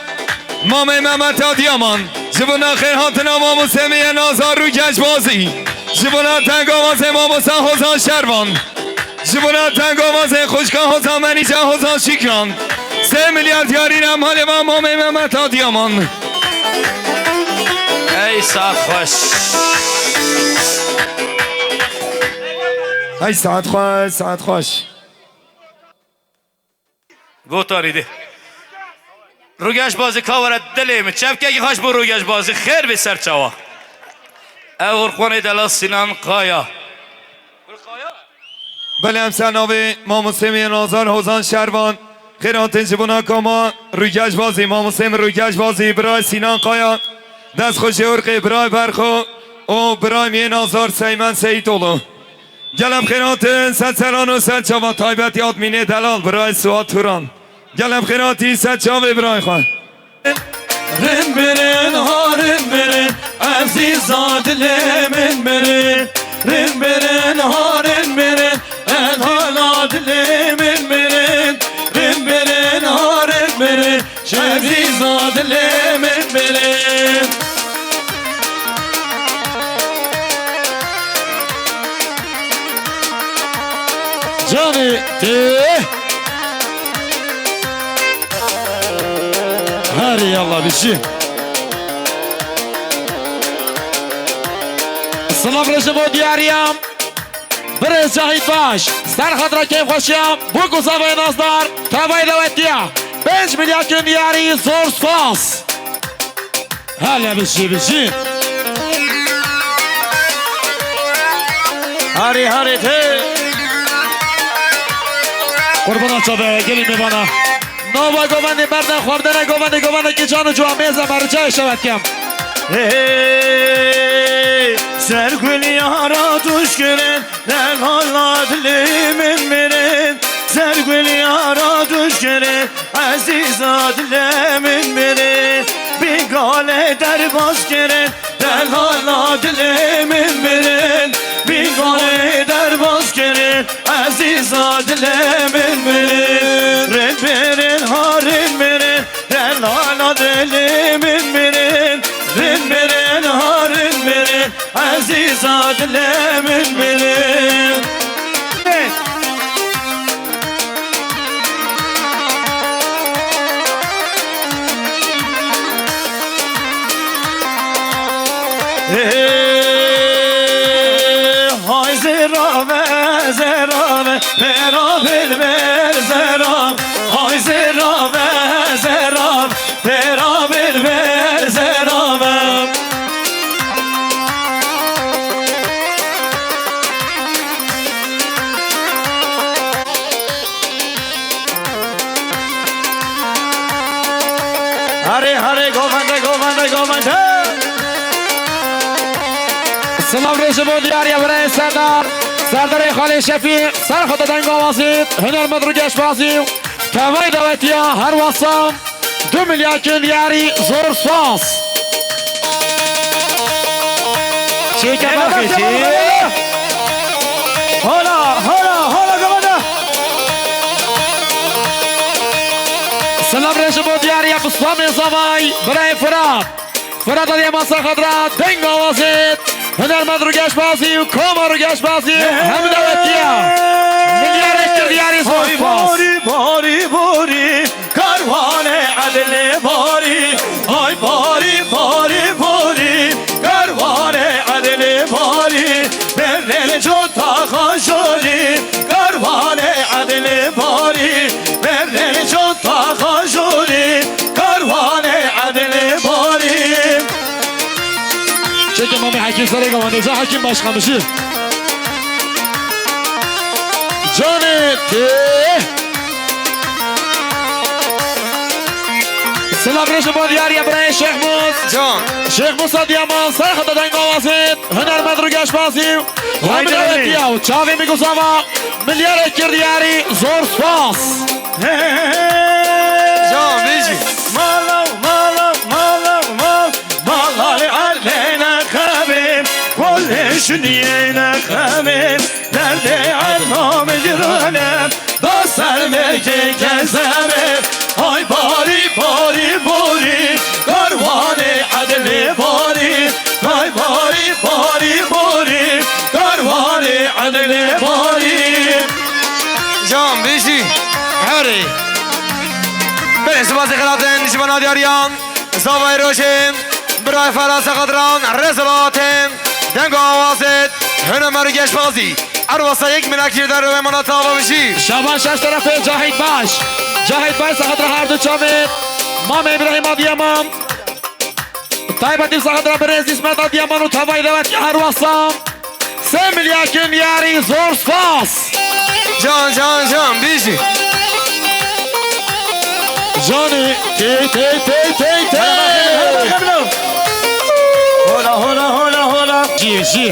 Mamê Mehmet Adiyaman. Ji bona xêrhatina Mamosê Mîyê Nazar û Gencbazî. Ji bona dengavazê mamosta Hozan Şervan. Ji bona dengavazê xwişka Hozan Menîce Hozan Şîkran. Sê milyar diyarî nemhale ve Mamê Mehmet Adiyaman. Ey saet xweş. Ey saet xweş, saet xweş. Gotarî de. Rûgeşbazî ka were dilê min. Çevkekî xweş bo Rûgeşbazî. Xêr bê ser çawa. Ev Qurxwanê delal Sinan Kaya. Belê, em ser navê Mamosê Mîyê Nazar Hozan Şervan. Xêr hatin ji bona kama Rûgeşbazî. Mamosê min Rûgeşbazî, birayê Sinan Kaya. Dest xweş ê Urqê, birayê Berxo û birayê Mîyê Nazar Seymen Seyîtoğlu. Gelek xêr hatin, ser seran û ser çava taybet ya Admînê delal, birayê Suat Turan. Gelek xêr hatî ser çavê birayê xwe. Rin birin, ha rin birin, ezîza dilê min mirin. Rin birin, ha rin birin, ezîza dilê min mirin. Rin birin, ha rin birin, ezîza dilê min mirin. Canî tê. Herî yallah bijî. Silav rêz ji bo diyariya. Birêz Cahît Baş, ser xatira kêfxweşiya, bûk û zavayê nazdar, tevayê dewetiya. Pênc milyar kirin diyarî, zor spas. Hele bijî, bijî. Harî, harî tê. Qurbana çabe, gelî mêvana. Nava govendê berde xwardene govendê govendekî can û ciwan mêze me ricayê şewet kem. Hey, ser gul yara duş kirin, delala dilê min mirin. Ser gul yara duş kirin, ezîza dilê min mirin. Bîgalê derbas kirin, delala dilê min mirin. Bîgalê derbas kirin, ezîza dilê min mirin. Rin mirin, ha rin mirin, delala dilê min mirin. Rin mirin, ha rin mirin, Ezîza dilê min bilê. Ê, hay zerave, zerave, pera bilbil zerave, hay zerave, zerave, pera bilbil zerave. Harê, harê, govende, govende, govende. Silav rêj bo diyariya birayê Serdar. Serdarê Xalê Şefî, ser xwe deng awazî, hunermend û geşbazî, tevayî dawetiya her wasa. Du milyar kin diyarî zor spas. Çêke berxê çê. Hala, hala, hala gavada. Silav rêj bo diyariya Bislamê Zavay, birayê Firat. Firat Adiyama ser xatira deng awazê. Hunermend û geşbazî û koma û geşbazî hem dawetiya. Milyarek kir diyarî zor spas. Hay borî, borî, borî. Karwanê edlê borî, ay borî, borî, borî, karwanê edlê borî, berrê cota xajolî, karwanê edlê borî, berrê cota xajolî, karwanê edlê borî. Çekil Mamê Hekîm serê gavandê, Hekîm Başkamişî. Canê tê. Silav rêj bo diyariya birayê Şêx Mus. Can. Şêx Musa Diyaman, ser xeta deng awazê, hunermend û geşbazî. Haydi. Hem dawetiya û çavê Mîgozava, milyarek kir diyarî, zor spas. Can, bêjî. Mala, mala, mala, mal. Malal elê nexemê, kolê şiniyê nexemê, derdê elmamê girane, da ser mekê kezemê. Ay barî, barî, barî, karwanê edlê barî. Ay barî, barî, barî, karwanê edlê barî. Can, bêjî, herê. Belê, sipasê xelatin, ji bona diyariyan. Zavayê rojê, birayê Ferhansa Xadiran, rêz û latê, deng û awazê, hunermend û geşbazî. Erwasa yek milyar kir diyarî, mala tava bijî. Şaban şaş terefê Cahit Baş. Cahit Baş ser xatira her du çavê Mamê Îbrahîm Adiyaman. Taybetî ser xatira birêz Îsmet Adiyaman û tevayî dawetiya Erwasa. Sê milyar kin diyarî, zor spas. Can, can, can, bêjî. Canê, tê, tê, tê, tê, tê. Hola, hola, hola, hola. Jî, jî.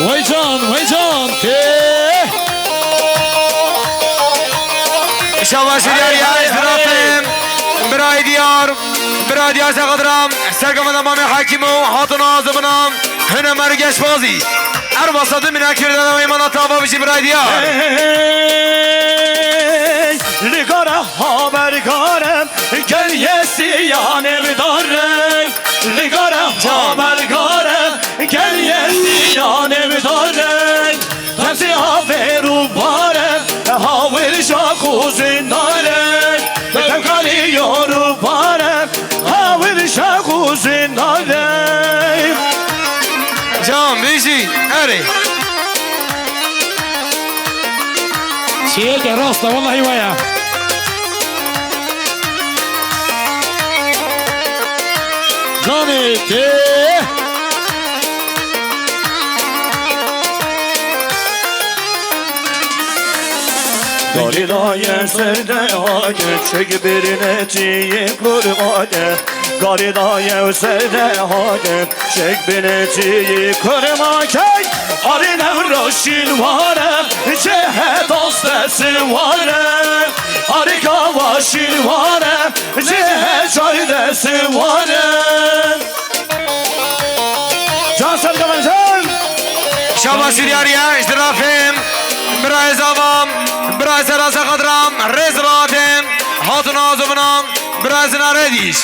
Wey can, wey can, tê. Şabaş diyar ya, hey, hey. Birayê diyar, birayê diyar ser xatira, ser gavenda Mamê Hekîm û hatina zibina, hunermend û geşbazî. Erwasa du milyar kir diyarî, mala tava bijî birayê diyar. Hey, li gara habergare, gel yesiyanê bidare. Li gara habergare, gel yesiyanê bidare. Tepsî avêr û bare, hawir şax û zindare. Temkarî yor û bare, hawir şax û zindare. Can, bêjî, erê. Şêyeke rast e, wellahî waya. Canê tê. Garî daye serde hake, çek birine çiyê kurmake. Garî daye serde hake, çek birine çiyê kurmake. Arê newra şîn ware, cê he doste siware. Arê kawa şîn ware, cê he çay de siware. Can Serdivan can. Şabaş diyar ya, ji terefê birayê Zava, birayê Serasa Xadra, rêz û latê, Zinare dîş.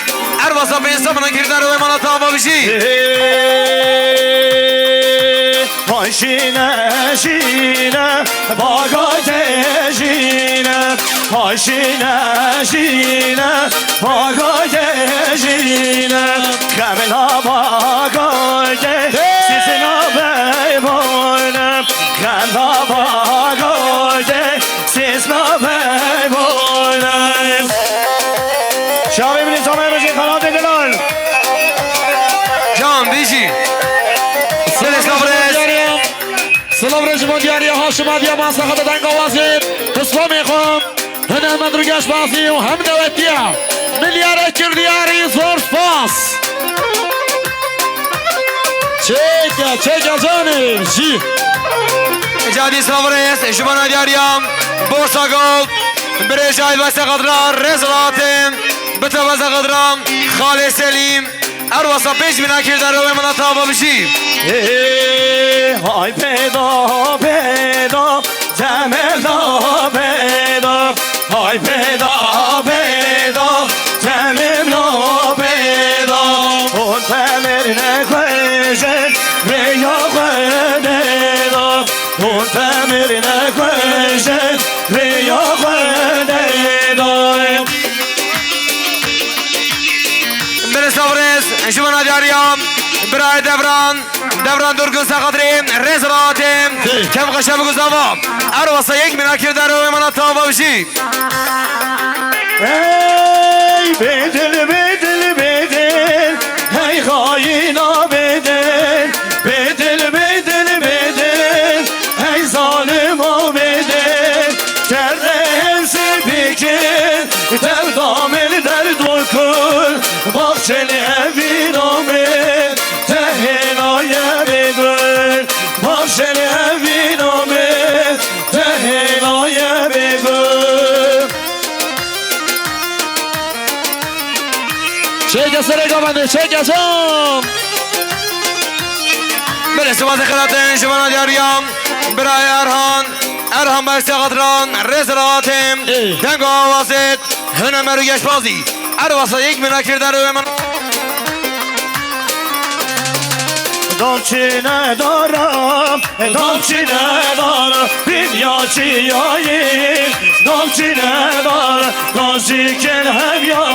Ervasa pênc sed minan kirdar wê mana tava bijî. Hay şîne, şîne, bagayê şîne. Hay şîne, şîne, bagayê şîne. Xemla bagayê, hey! Sizin abey boyne. Xemla bagayê, Sesna bey boyne. Şavê min, Samet Rojî, Xanatê Delal. Can, bijî. Silav re ji bo diyariya. Silav re ji bo diyariya Haşim Adiya, Masaxa de deng awazê. Pislamê xwe. Hene Medru Geşbazî û hem dewetiya. Milyara kirdiyarî zor spas. Çêke, çêke canê jî. Cadî Slavres, ji bona diyariya Borsa Gold, birêjayî Veste Qadra, rêz ratim, bite Veste Qadra, Xalê Selîm, Erwasa pênc bin akir derewê min a tava bijî. Ê, hay pêda, pêda, temel da pêda. Hay pêda, pêda, temel da pêda. Hûn temir nexwêjin, rêya xwe nêda. Hûn temir nexwêjin, rêya xwe nêda. Birêz Tavrêz, ji bona diyariya birayê Devran, Devran Durgun Sexatrî, rêz rahatê, kevxeşe bi guzava. Erwasa yek mîna kirdar û êmana tava bijî. Ey bêdil, bêdil, bêdil, hey xayîna bêdil. Bêdil, bêdil, bêdil, hey zalima bêdil. Kerre hemsê bêkil, derda min derd bikul. Baxçeli evîna min, te hênaye bêgul. Baxçeli evîna min, te hênaye bêgul. Çêke serê gavendê, çêke can. Belê, sibasê xelatin ji bona diyariya birayê Erhan. Erhan Baş Sexatran, rêz rahatê. Ê. Deng û awazê hene Meru Geşbazî. Erwasa yek mîna kirdar û êmana. Damçine dara, damçine dara, binya çiyayî. Damçine dara, gazîkin hevya,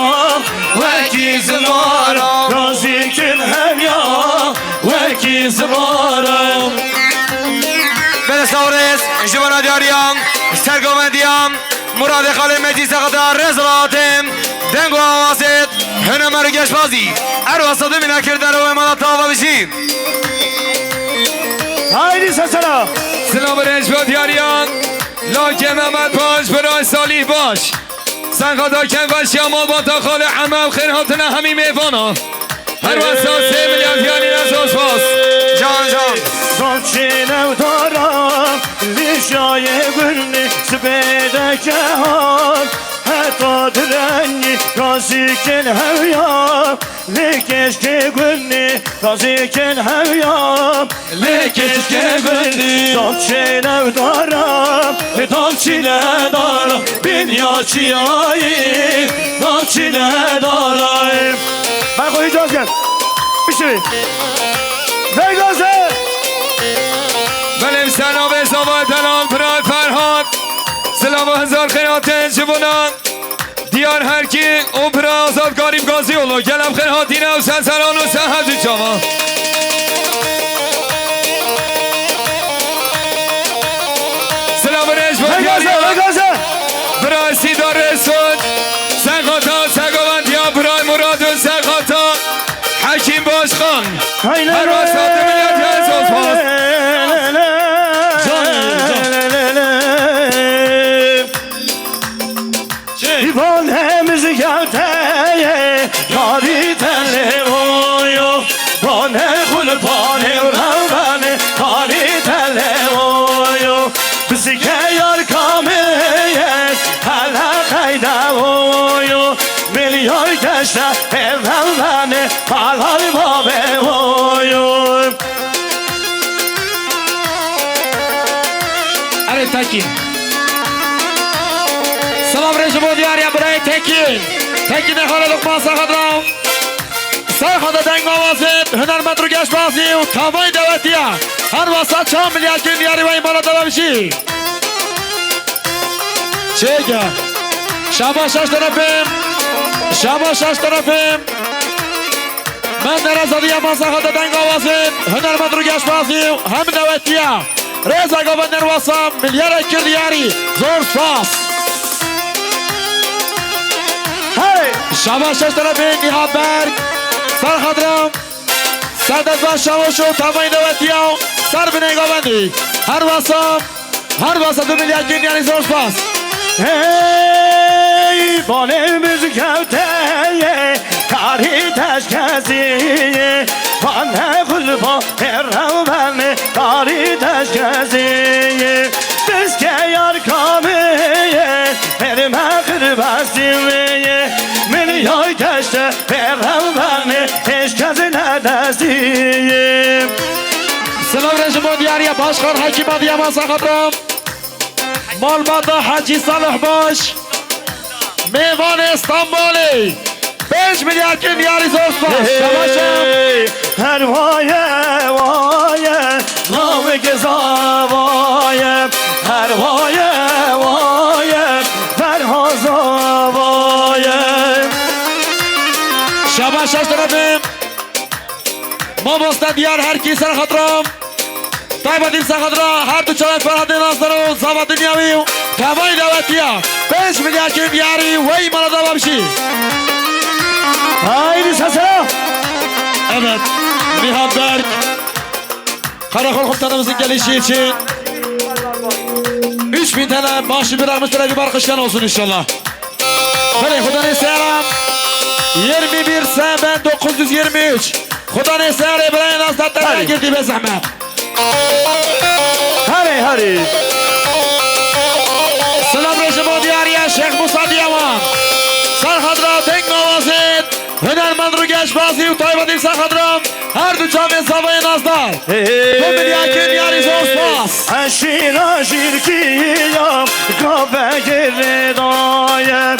wekî zivara. Gazîkin hevya, wekî zivara. Belê Sawrês, ji bona diyariya, sergovendiya, Muradê Xalê Mecî Sexda rêz rahatê, deng û awazê hene Meru Geşbazî. Erwasa du mîna kirdar û êmana tava bijî. Haydi sesena. Silav rêz bo diyariya. Lakê Mehmet Baş, Biray Salih Baş. Sen xata kevveşiya malbata Xalê Eme, xêr hatine hemî mêvana. Her wesa sê milyar diyarî ne zor spas. Can, can. Gazî newdara, vîşayê gundî, sibê de kehar. Heta direngî, gazîkin hevya, lê keşkê gundî, gazîkin hevya. Lê keşke gundî. Damçê newdara, damçîne dara, binya çiyayî, damçîne dara. Ben koyacağız gel. İşte. Ver gazı. Belê, ser navê Zava Delal, Bira Ferhat. Silav û hezar xêr hatin ji bona. Diyar Herkî û bira Azad Garîb Gazîoğlu, gelek xêr hatine û ser seran û ser hevdû çavan. Silav û rêz bo diyariya. Bira Sîda Resûd, Sexata, Segovendiya, bira Murad û Sexata, Hekîm Başkan. Her wesa du milyar diyar zor spas. Can, can. Îvan hemiz gevteye, karî tele oyo. Bane xul pane revane, karî tele oyo. Bizike yar kameye, hele qeyde oyo. Milyar keşte evvane, halal babe oyo. Erê Tekîn. Silav rêz bo diyariya birayê Tekîn. Tekîne Xalê Luqman Serxedra. Serxedra deng awazê hunermend û geşbazî û tavayî dewetiya. Her wesa çar milyar kêm diyarî wey mala dewam jî. Çêke. Şabaş şaş terefim. Şabaş şaş terefim. Mendera Zadiya Masaxa de deng awazê hunermend û geşbazî û hem dewetiya. Rêza gava nerwasa milyara kir diyarî. Zor spas. Hey! Şabaş şaş terefê Nihat Berk. Serxedra. Serdar Şawaş û tavayî dewetiya. Ser binê gavendî. Her wasa. Her wasa du milyar kêm diyarî zor spas. Hey, banê min kewteye, karî teşkezî, banê xulba, herewben, karî teşkezî. Piske yar kamê, herime xirbestî, min yay teşte, herewben, hiç kes nedestî. Silav re ji bo diyariya Başkan Hekîm Adiyama Saxabram. Malbata Hecî Salih Baş, mêvanê Stenbolê, pênc milyar kêm diyarî zor spas. Şabaş e. Hey, her waye, waye, laveke zavaye, her waye, waye, Ferha zavaye. Şabaş şaş terefim. Mamosta diyar her kî ser xatram. Taybetî ser xatram her du çavên Ferhadê Nazdar û zava dinya wî û tevayî dawetiya. Pênc milyar kêm diyarî wey mala dava bişî. Haydi sesera. Evet. Nihat Berk. Karakol komutanımızın gelişi için üç bin T L maaşı bırakmış, böyle bir alkışlar olsun inşallah. Belê, Xudanê Seyara, yirmi bir S B dokuz yüz yirmi üç. Xudanê Seyarê birayê nas da te girdi be zehmet. Herê, herê. Silav rê ji bo diyariya Şêx Musa Diyawan. Ser xedra deng awazê hunermend û geşbazî û taybetî ser xedra her du çavên zavayê nazdar. Hey, hey. Du milyar kêm diyarî zor spas. Eşîra jîrkiya gave girêdaye.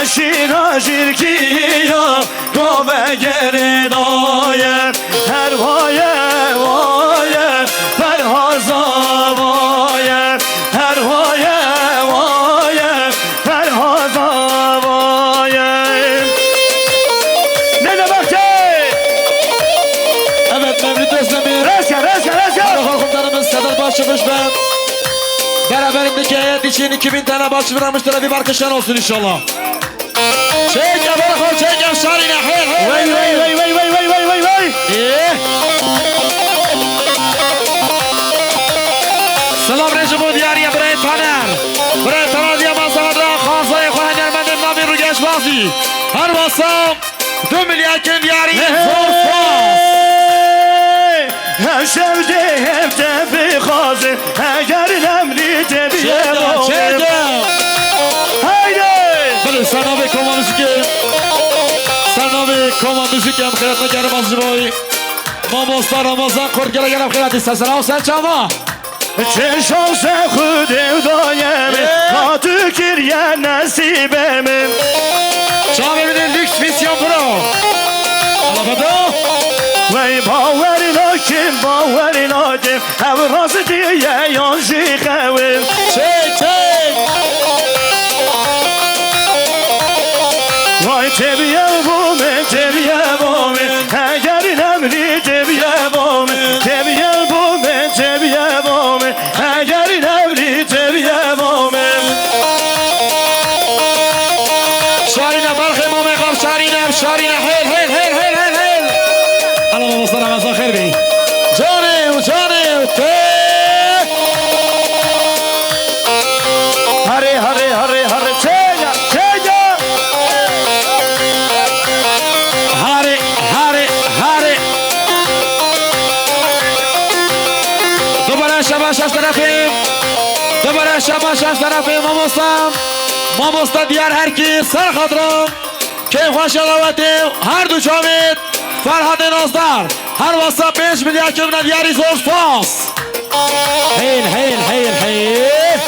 Eşîra jîrkiya gave girêdaye. Her waye, waye, Ferha zavaye. Her waye, waye, Ferha zavaye. Ne demek ki? Evet, Mevlüt Özdemir. Rêzgir, rêzgir, rêzgir. Karakol komutanımız Sedat Başçavuş ve beraberindeki heyet için iki bin T L maaşı bırakmıştır. Bir alkışlar olsun inşallah. Çek ya, bırak o, çek ya, şarine, hey, hey, hey, hey. Vay, vay, vay. Ee? Silav rê ji bo diyariya birayê Taner. Birayê Taner diye masada xazayê xwe hunermendên navîn û geşbazî. Her wasa du milyar kêm diyarî zor spas. Hey! Her şev dê hevde bixwazin, eger nemrî tê bîye. Çêde, çêde. Haydi! Belê, sernavê koma muzîkê. Sernavê koma muzîkê em xêret negerim az ji bo wî. Mamosta Ramazan Kurt, gelek gelek xêret î ser sena û ser çava. Çi şanse Xwedê daye min, ka tu kiriye nesîbê min. Çavê min ê Lüks Misyon Pro. Alabada. Wey bawer nakim, bawer nakim. Ew rastî ye yan jî xew e. Çek, çek. Vay tebiye bo min, tebiye bo min. Eger nemrî tebiye bo min, tebiye bo min, tebiye bo min. Eger nemrî tebiye bo min. Şarîne berxê mamê xav şarîne, şarîne hêl, hêl, hêl, hêl, hêl, hêl. Ala mamosta Ramazan xêr bî. Canê û canê û te. Harê, harê, harê, harê, çêya, çêya. Harê, harê, harê. Dubare şabaş şaş terefê. Dubare şabaş şaş terefê mamosta. Mamosta diyar her kî ser xatira. Kêfxweşiya dawetê her du çavê Ferhadê Nazdar. Her wesa pênc milyar kevine diyarî zor spas. Heyl, heyl, heyl, heyl.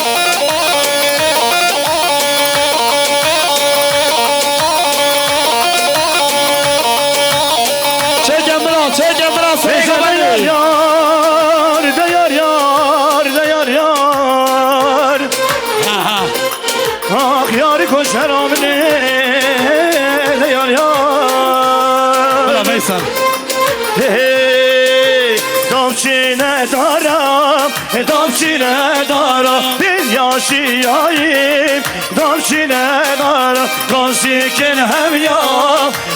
Koşeram ne yar yar. Bela Veysel. Hey, hey, dam çine daram, dam çine daram, bin yaşayayım, dam çine daram, gazikin hem ya,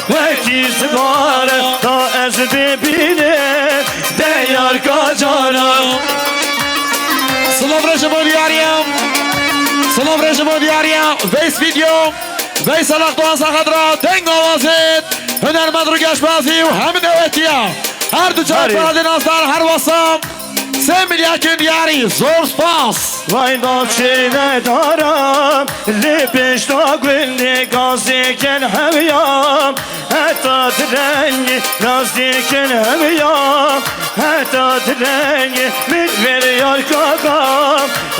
wekî zibare, da ez bibînim, deyar kacana. Silav re ji bo diyariya. Silav re ji bo diyariya. Veys Video. Veysel Akdoğan Saxedra. Deng Awazêt. Hunermend Rugeşbazî û hem newetiya. Her du çar Harî. Perdê nasdar her wasa. Sê milyakin diyarî. Zor spas. Vay da çêne daram. Li pêşta gundê gazêken hewya. Heta direngî nazdîkin hemiya, heta direngî min ver yar kaka,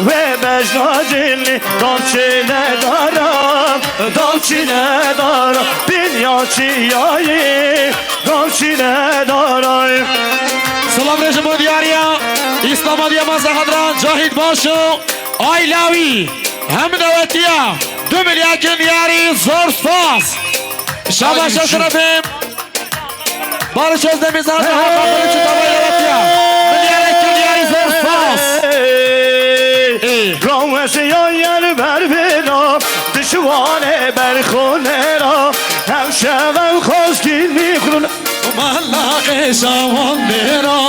wê bejna cilî dam çêne daram, dam çîne daram, bin ya çiyayî, dam çîne daram. Silav re ji bo diyariya Îslamadiya Mezahedra Cahit Başo. Aylawî, hem newetiya, du milyakin diyarî zor spas. Şabaş şerefê. Barış Özdemir sana da hakkı çi tavayı yaratıyor. Milyarek diyarî zor spas. Ey. Rawesiya yer berbera, dişwane berxonera, hem şeven xozgîn mîxrun. Mala qêşa wan dêra,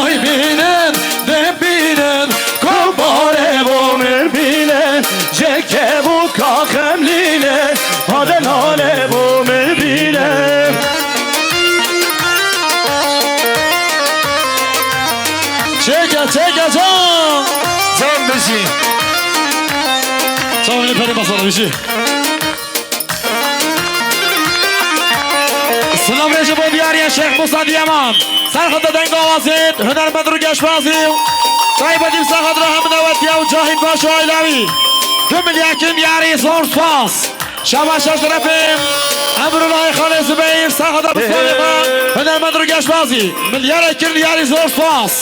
ay bînin, dê bînin, ku barê bo min bînin, jê ke bû ka xem lîne, hade nale bo min bînin. Çêke, çêke can! Can bijî. Çawa min pere basana bijî. Silav re ji bo diyariya Şêx Musa Diyaman. Serxeta deng awazê, hunermend û geşbazî. Taybetî serxet re hem newetiya û Cahit Başo Aylawî. Du milyakin diyarî zor spas. Şabaş şerefê. Emrullah Xalê Zubeyir, serxeta Bislamê xwe. Hunermend û geşbazî. Milyarek diyarî zor spas.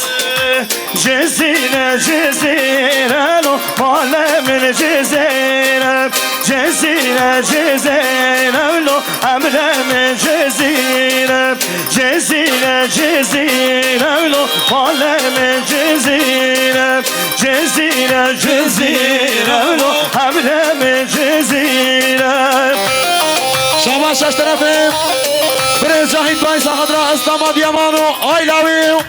Cizîre, Cizîre lo, male min Cizîre. Cizîre, Cizîre lo, emre min Cizîre. Cizîre, Cizîre lo, male min Cizîre. Cizîre, Cizîre lo, emre min Cizîre. Şabaş şerefê. Birêz Cahit Bay Sahadra, Îslam Adiyaman û Aylawî.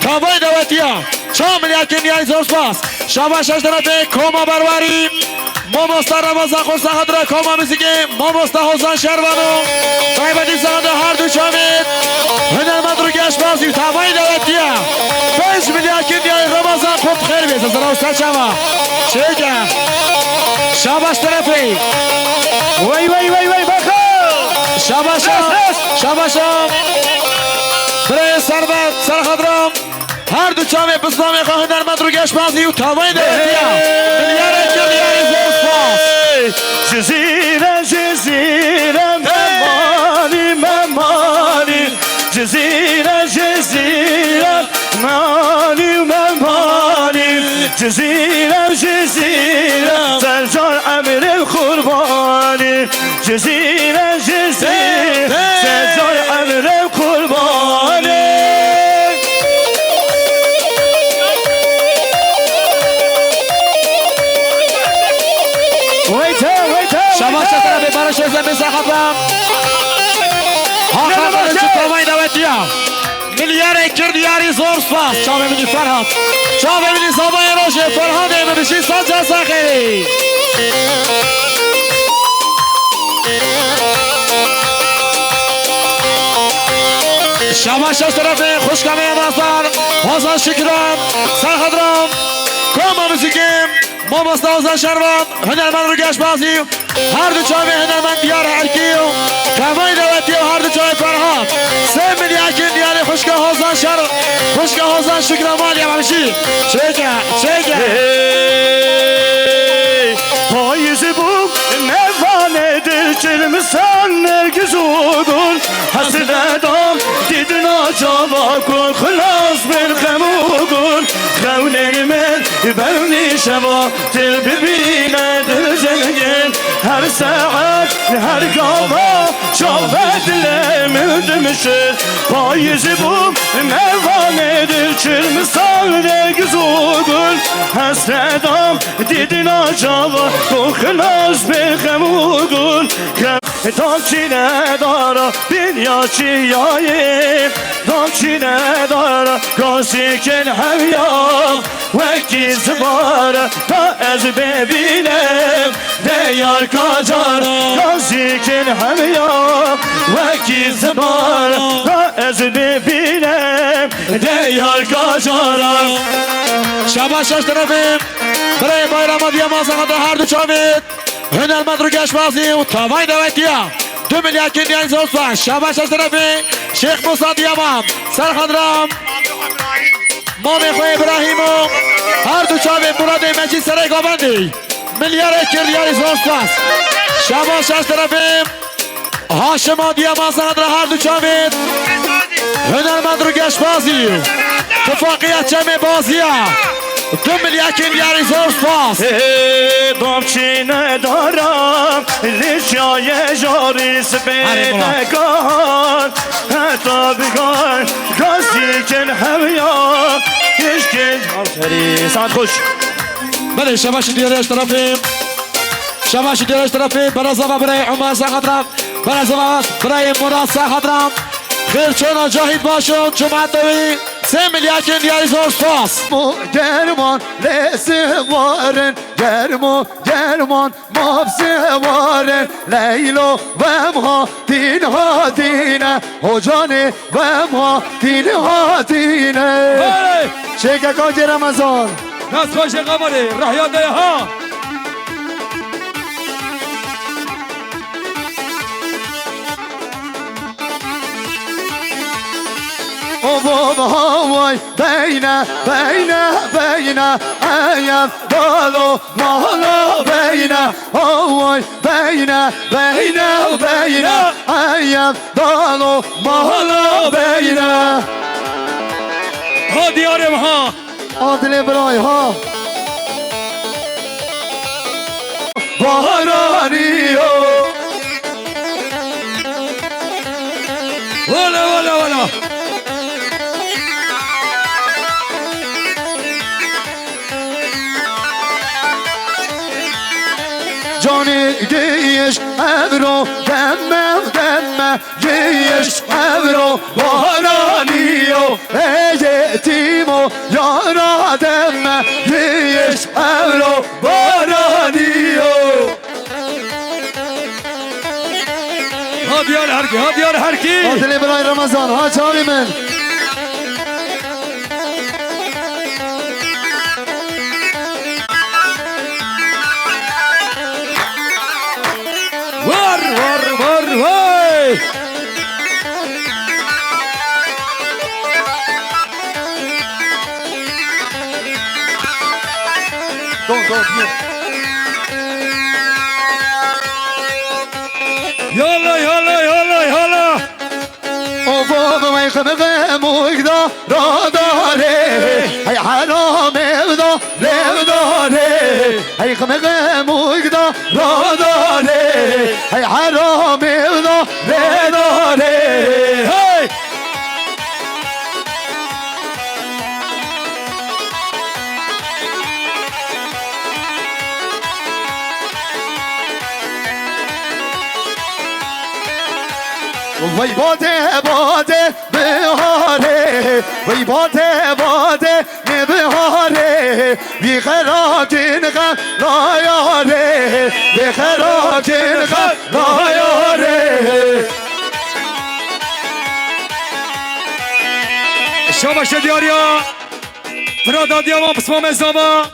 Tavayê dawetiya. Çar milyakin diyarî zor spas. Şabaş şerefê koma Berwarî. Mamosta Ramazan Xursa Xedra koma muzîkê. Mamosta Hozan Şervano. Taybetî sahada her du çavê. Hunermend û geşbazî tavayê dawetiya. Pênc milyakin diyarî Ramazan Xurt xêr bê. Zazara û serçava. Çêke. Şabaş şerefê. Wey, wey, wey, wey, bakın. Şabaşa. Yes, yes. Şabaşa. Birêz Servet, Serxedra. Her du çavê pisnavê xwe hunermend û geşbazî û tavayê dawetiya. Milyarek diyarî zor spas. Cizîre, Cizîre, memanî, memanî. Cizîre, Cizîre, memanî, memanî. Cizîre, Cizîre, sercar emrê qurbanî. Cizîre, Cizîre, hey, hey, sercar emrê qurbanî. Weyte, weyte, şabaş şerefê Barış Özdemir Serxedra. Hakan Kılıç tavayê dawetiya. Milyarek diyarî zor spas. Çavê min ê Ferhat. Çavê min ê Sabayê Rojê Ferhatê min bijî sed car ser xêrî. Şabaş şerefê xwişka me ya Nazar. Hozan Şikran. Serxedra. Koma muzîkê. Mamosta Hozan Şervan. Hunermend û geşbazî. Her du çavê hunermend Diyar Erkî û tevayê dawetî û her du çavê Ferhat. Sê milyakin diyarê xwişka Hozan Şer, xwişka Hozan Şikra Malî Emamjî. Çêke, çêke. Hey, payîz bû, mevanê dil çilmisan nergiz û gul. Hesre dam dîdina çava ku xilas bin xem û gul. Xewnên min bewnî şeva. Til bibîne dil zengin, Her saet, her gava, çavet dilê min dimişir. Payîz bûm, mevanê dil çil misal de giz û gul. Hesredam, didina çava, bu xilas bê xem û gul. Xem, tam çîne dara, bin ya çiyayê, tam çîne dara, gazîkin hevya. Wekî zibara ta ez bibînim, diyar kacar gazîkin hemiya. Wekî zibara ta ez bibînim, diyar kacara. Şabaş şaş terefê birayê Bayrama Diyamaza da her du çavê hunermend Rûgeşbazî û tavayê dewetiya. Du milyakin diyayî zor spas. Şabaş şaş terefê Şêx Musa Diyaman. Serxedram. Mamê xwe Îbrahîm û her du çavê Muradê Mecîd Serê Gavendî. Milyarê kir diyarî zor spas. Şabaş şaş terefê Haşim Adiya Mazahedra her du çavê hunermend Rûgeşbazî. Tifaqiya çemê baziya. Du milyakên diyarî zor spas. Hê, dom çîne dara, lîşyayê jarî spê Herê baba. Degan. Heta bigan, gazîkin hemiya, hişkin. Serî, saet xweş. Belê, şebaşî diyarê ji terefê. Şebaşî diyarê ji terefê. Berazava birayê Umar Sexedran. Berazava birayê Murat Sexedran. Xêr çona Cahit Başon, cemaetê wî. Sê milyakên diyarî zor spas. Mo german, lê siwarin, germo german. Mavzê warin Leylo vem hatîn hatîne, hocanê vem hatîn hatîne. Hey! Şêkeka Cê Remezan. Dest xweş e qamarê, rehya de ha. Ovo haway beyne, beyne, beyne, eyem dalo mala beyne. Oy beyne, beyne, beyne, eyem dalo mala beyne. Ha diyarê min ha. Adilê birayê ha. Baharaniyo. Wala, wala, wala. Canê giyiş evro deme deme, giyiş evro baharaniyo. Ê yetîmo yara deme, giyiş evro baharaniyo. Ha diyar herkî, ha diyar herkî. Ha dilê birayê Remezan, ha çavê min. Var, var, var, vay! Don, don, don. Yalla, yalla, yalla, yalla. Ovo vay xımı ve mugda radare. Hey haram evda levdare. Hey xımı ve mugda radare. Hey haram evda levdare. Hey! Vay bade bade biharê, vay bade bade ne biharê, vî xerakin xem layarê, vî xerakin xem layarê. Şabaş e diyariya. Bira dadiya wan pismamê zava.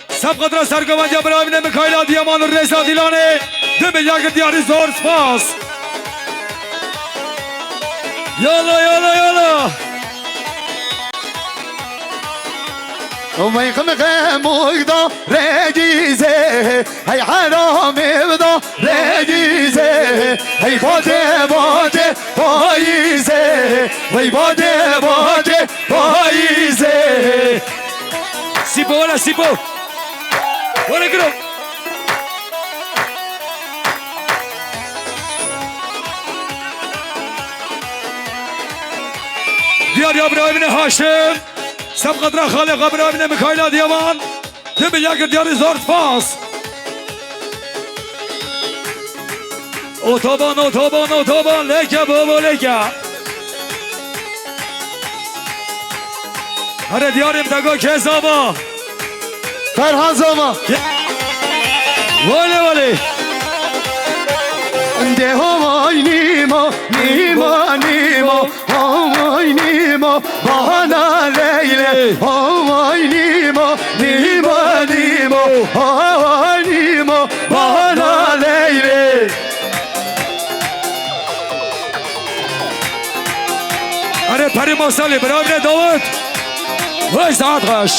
Sebqedra sergovendiya bira Emîne Mikaîl Adiyaman û Rêza Dîlanê. Du milyar diyarî zor spas. Yala, yala, yala. Vay xim xem û da regîzê. Hey heramê da regîzê. Hey bade bade payîzê. Vay bade bade payîzê. Sîpo, were Sîpo. Were giro. Ya birayê min ê Haşim. Sebqedra xalê xwe birayê min ê Mikaîla Diyaman. Tim ya kir diyarî zor spas. Otoban, otoban, otoban. Leke babo leke. Here diyarî min tego kezaba. Ferhan Zama. Wale wale. De havay nîma, nîma, nîma. Havay nîmo, bahana leylê. Havay nîmo, nîmo, nîmo. Havay nîmo, bahana leylê. Erê perî masalê, birayê Dawid. Weş saet xweş.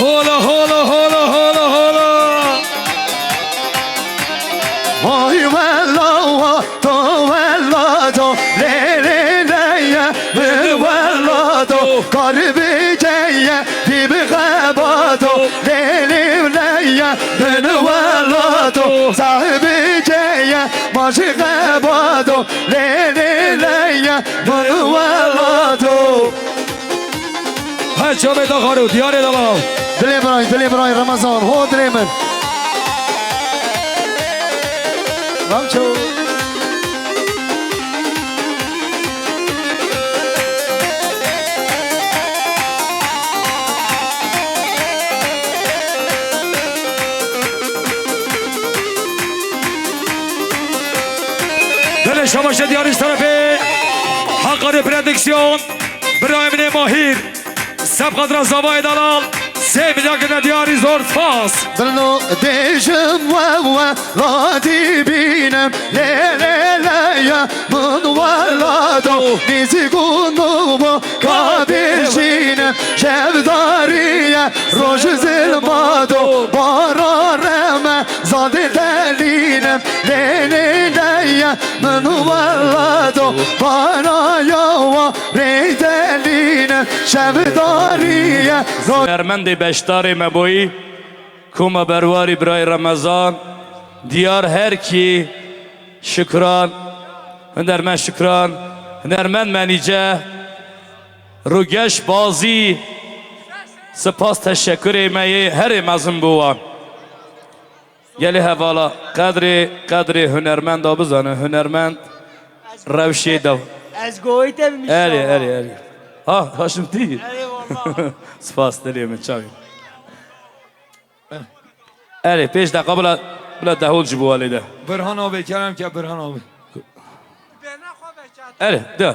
Hola, hola, hola, hola, hola. Vay vella, va to vella to, lê lê lê ye, vê vella to, kar bikeye, bî bi xebato, lê lê lê ye, vê vella to, sahibî keye, ma jî xebato, lê lê lê ye, vê vella to. Her çavê da xaro, diyarê da law. Dilê birayê, dilê birayê Remezan, ho dilê min. Ramço. Dilê şabaşê diyarî ji terefê Hakkari Prodüksiyon. Birayê min ê Mahîr, Sebqedra Zavayê Delal, sê milyar kirine diyarî zor spas. Dilno dêjim we we latî bînim, lê lê lê ye min welato, nîzîk û nû bû ka bêjînim, şevdarî ye roj zilmato, bara reme zadê delînim, lê lê lê ye min welato, bara ya wa Rêdelîne şevdariye. Hunermendê beşdarê me boyî, Koma Berwarî birayê Remezan, diyar her kî şikran, hunermend şikran, hunermend menîce, Rugeş Bazî, spas teşekurê me yê herê mezin bû wan. Gelê hevala, qedrê, qedrê hunermenda bizane, hunermend rewşê dev. Ez goyî te bimişim. Erê, erê, erê. Ha, Haşim tî. Erê, valla. Spas dilê min çavî. Erê, pêş deqa bila, bila dehol ji bo walê de. Birhan abi, kerem ke Birhan abi. Erê, de.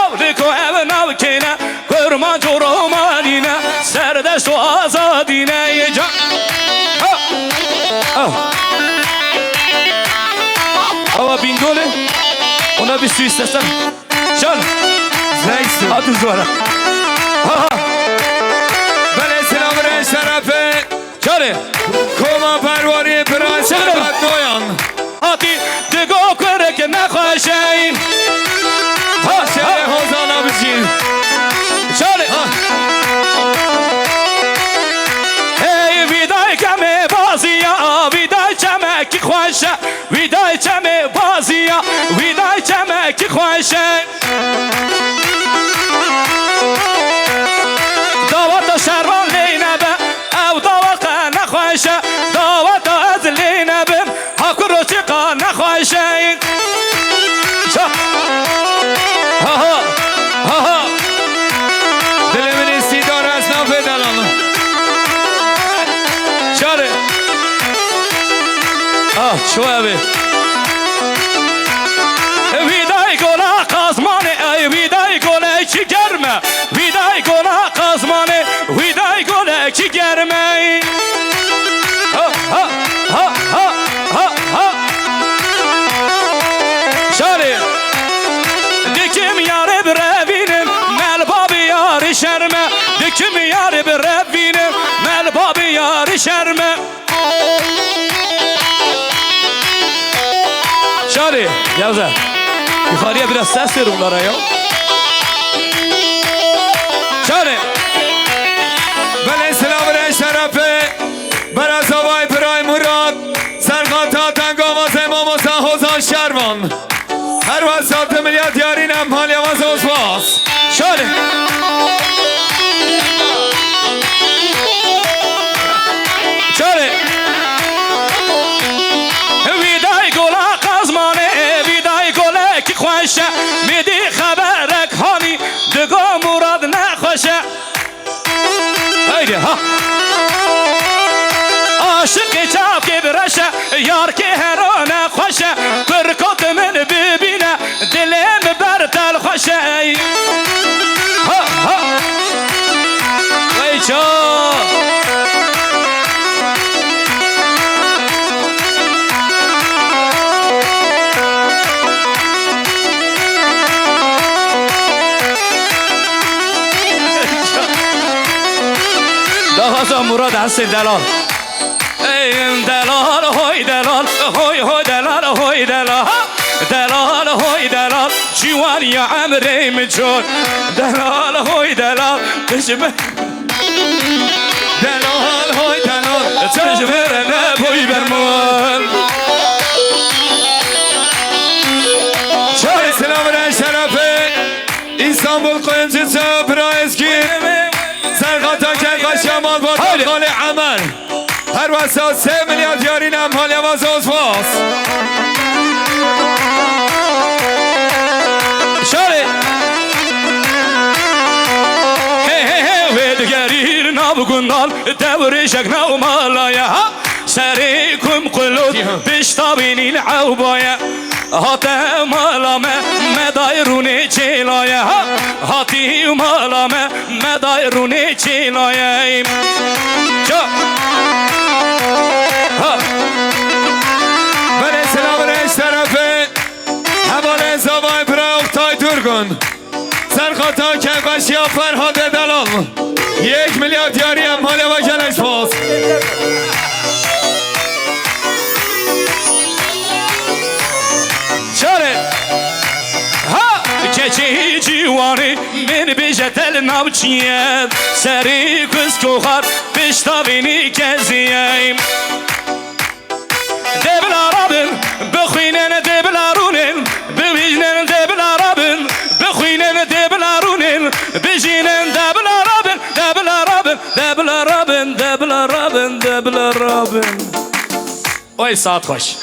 Hewlêko ev navkê ne, kurmanc û romanî ne, serdest û azadî ne yê can. Ha! Ah! Awa Bîngolê, ona bir su istesem. Can. Veysi. Hadi zora. Ha ha. Belê selamı re şerefe. Canê. Koma perwarê bira Çığırın. Şerbet Noyan. Hatî digo kurek nexweşeyî. Ha, şerê ha. Hozan abicî. Canê. Ha. Hey, vîdayke me baziya, vîday çemekî xweş e. Ziya wî day çemekî xweş e. Daweta şervan lê nebe, ew dawa qe nexweş e. Daweta ez lê nebim, ha kuro çiqa nexweş e. Ça-, ha ha, ha ha. Dilê min îstîdar ez navê delan. Çare. Ah, ço ev ê. Wî day gola qazmanê, ey wî day golekî germ e. Wî day gola qazmanê, wî day golekî germ e. Ha, ha, ha, ha, ha, ha. Şarê. Dikim yarê birevînim, melba bi yarî şerm e. Dikim yarê birevînim, melba bi yarî şerm e. Şarê, Yavze. Yukarıya biraz ses ver onlara ya. Şarê. Belê silavê şerefê Berazavay Biray Murat, serqata tengavazê mamosta Hozan Şervan. Her wesa tu milyar diyarî ne, em haliya wazê spas. Şarê. Şarê. Wî day gola qazmanê, wî day golekî xweş e. Midî xeberek hanî, digo Murad nexweş e. Haydi ha. Aşiqê çavkê bi reş e, yarkê herane xweş e. Kurkot min bibîne, dilê min ber tel xweş e. Ha ha. Vay ça. Daxwaza Murad Hesên Delal. Ey delal, hoy delal, hoy hoy delal, hoy delal. Delal, hoy delal, ciwaniya emrê min cor. Delal, hoy delal, dijmin. Delal, hoy delal, çavêre ne boy bermon. Çay selam re şerefe. İstanbul Koyuncusu, Bira Ezgi. Sergata Kerkaşya Malbatan Kale Emel. Her wesa sê milyar diyarî ne, em haliya wazê spas. Şarê. He he he, wê digerîr nav gundal, dewrêjek nav mala ye, ha. Serê kum qulot, pişta bînî li ewba ye. Hate mala me, me day rûnê çêla ye, ha. Hatî mala me, me day rûnê çêla ye. Ça. Ha. Belê selam re şerefe. Hevalê zavay bira Oktay Durgun. Serxata Kerkaşiya Ferhadê Delal. Yek milyar diyarî em haliya ve gelek spas. Şarê. Ha! Keçê ciwanê min bêje tel navçiye. Serê kuskoxar pişta vînî keziye. Dê bila rabin, bixwînin, dê bila rûnin, bibîjnin, dê bila rabin, bixwînin, dê bila rûnin, bijînin, dê bila rabin, dê bila rabin, dê bila rabin, dê bila rabin, dê bila rabin. Oy, saet xweş.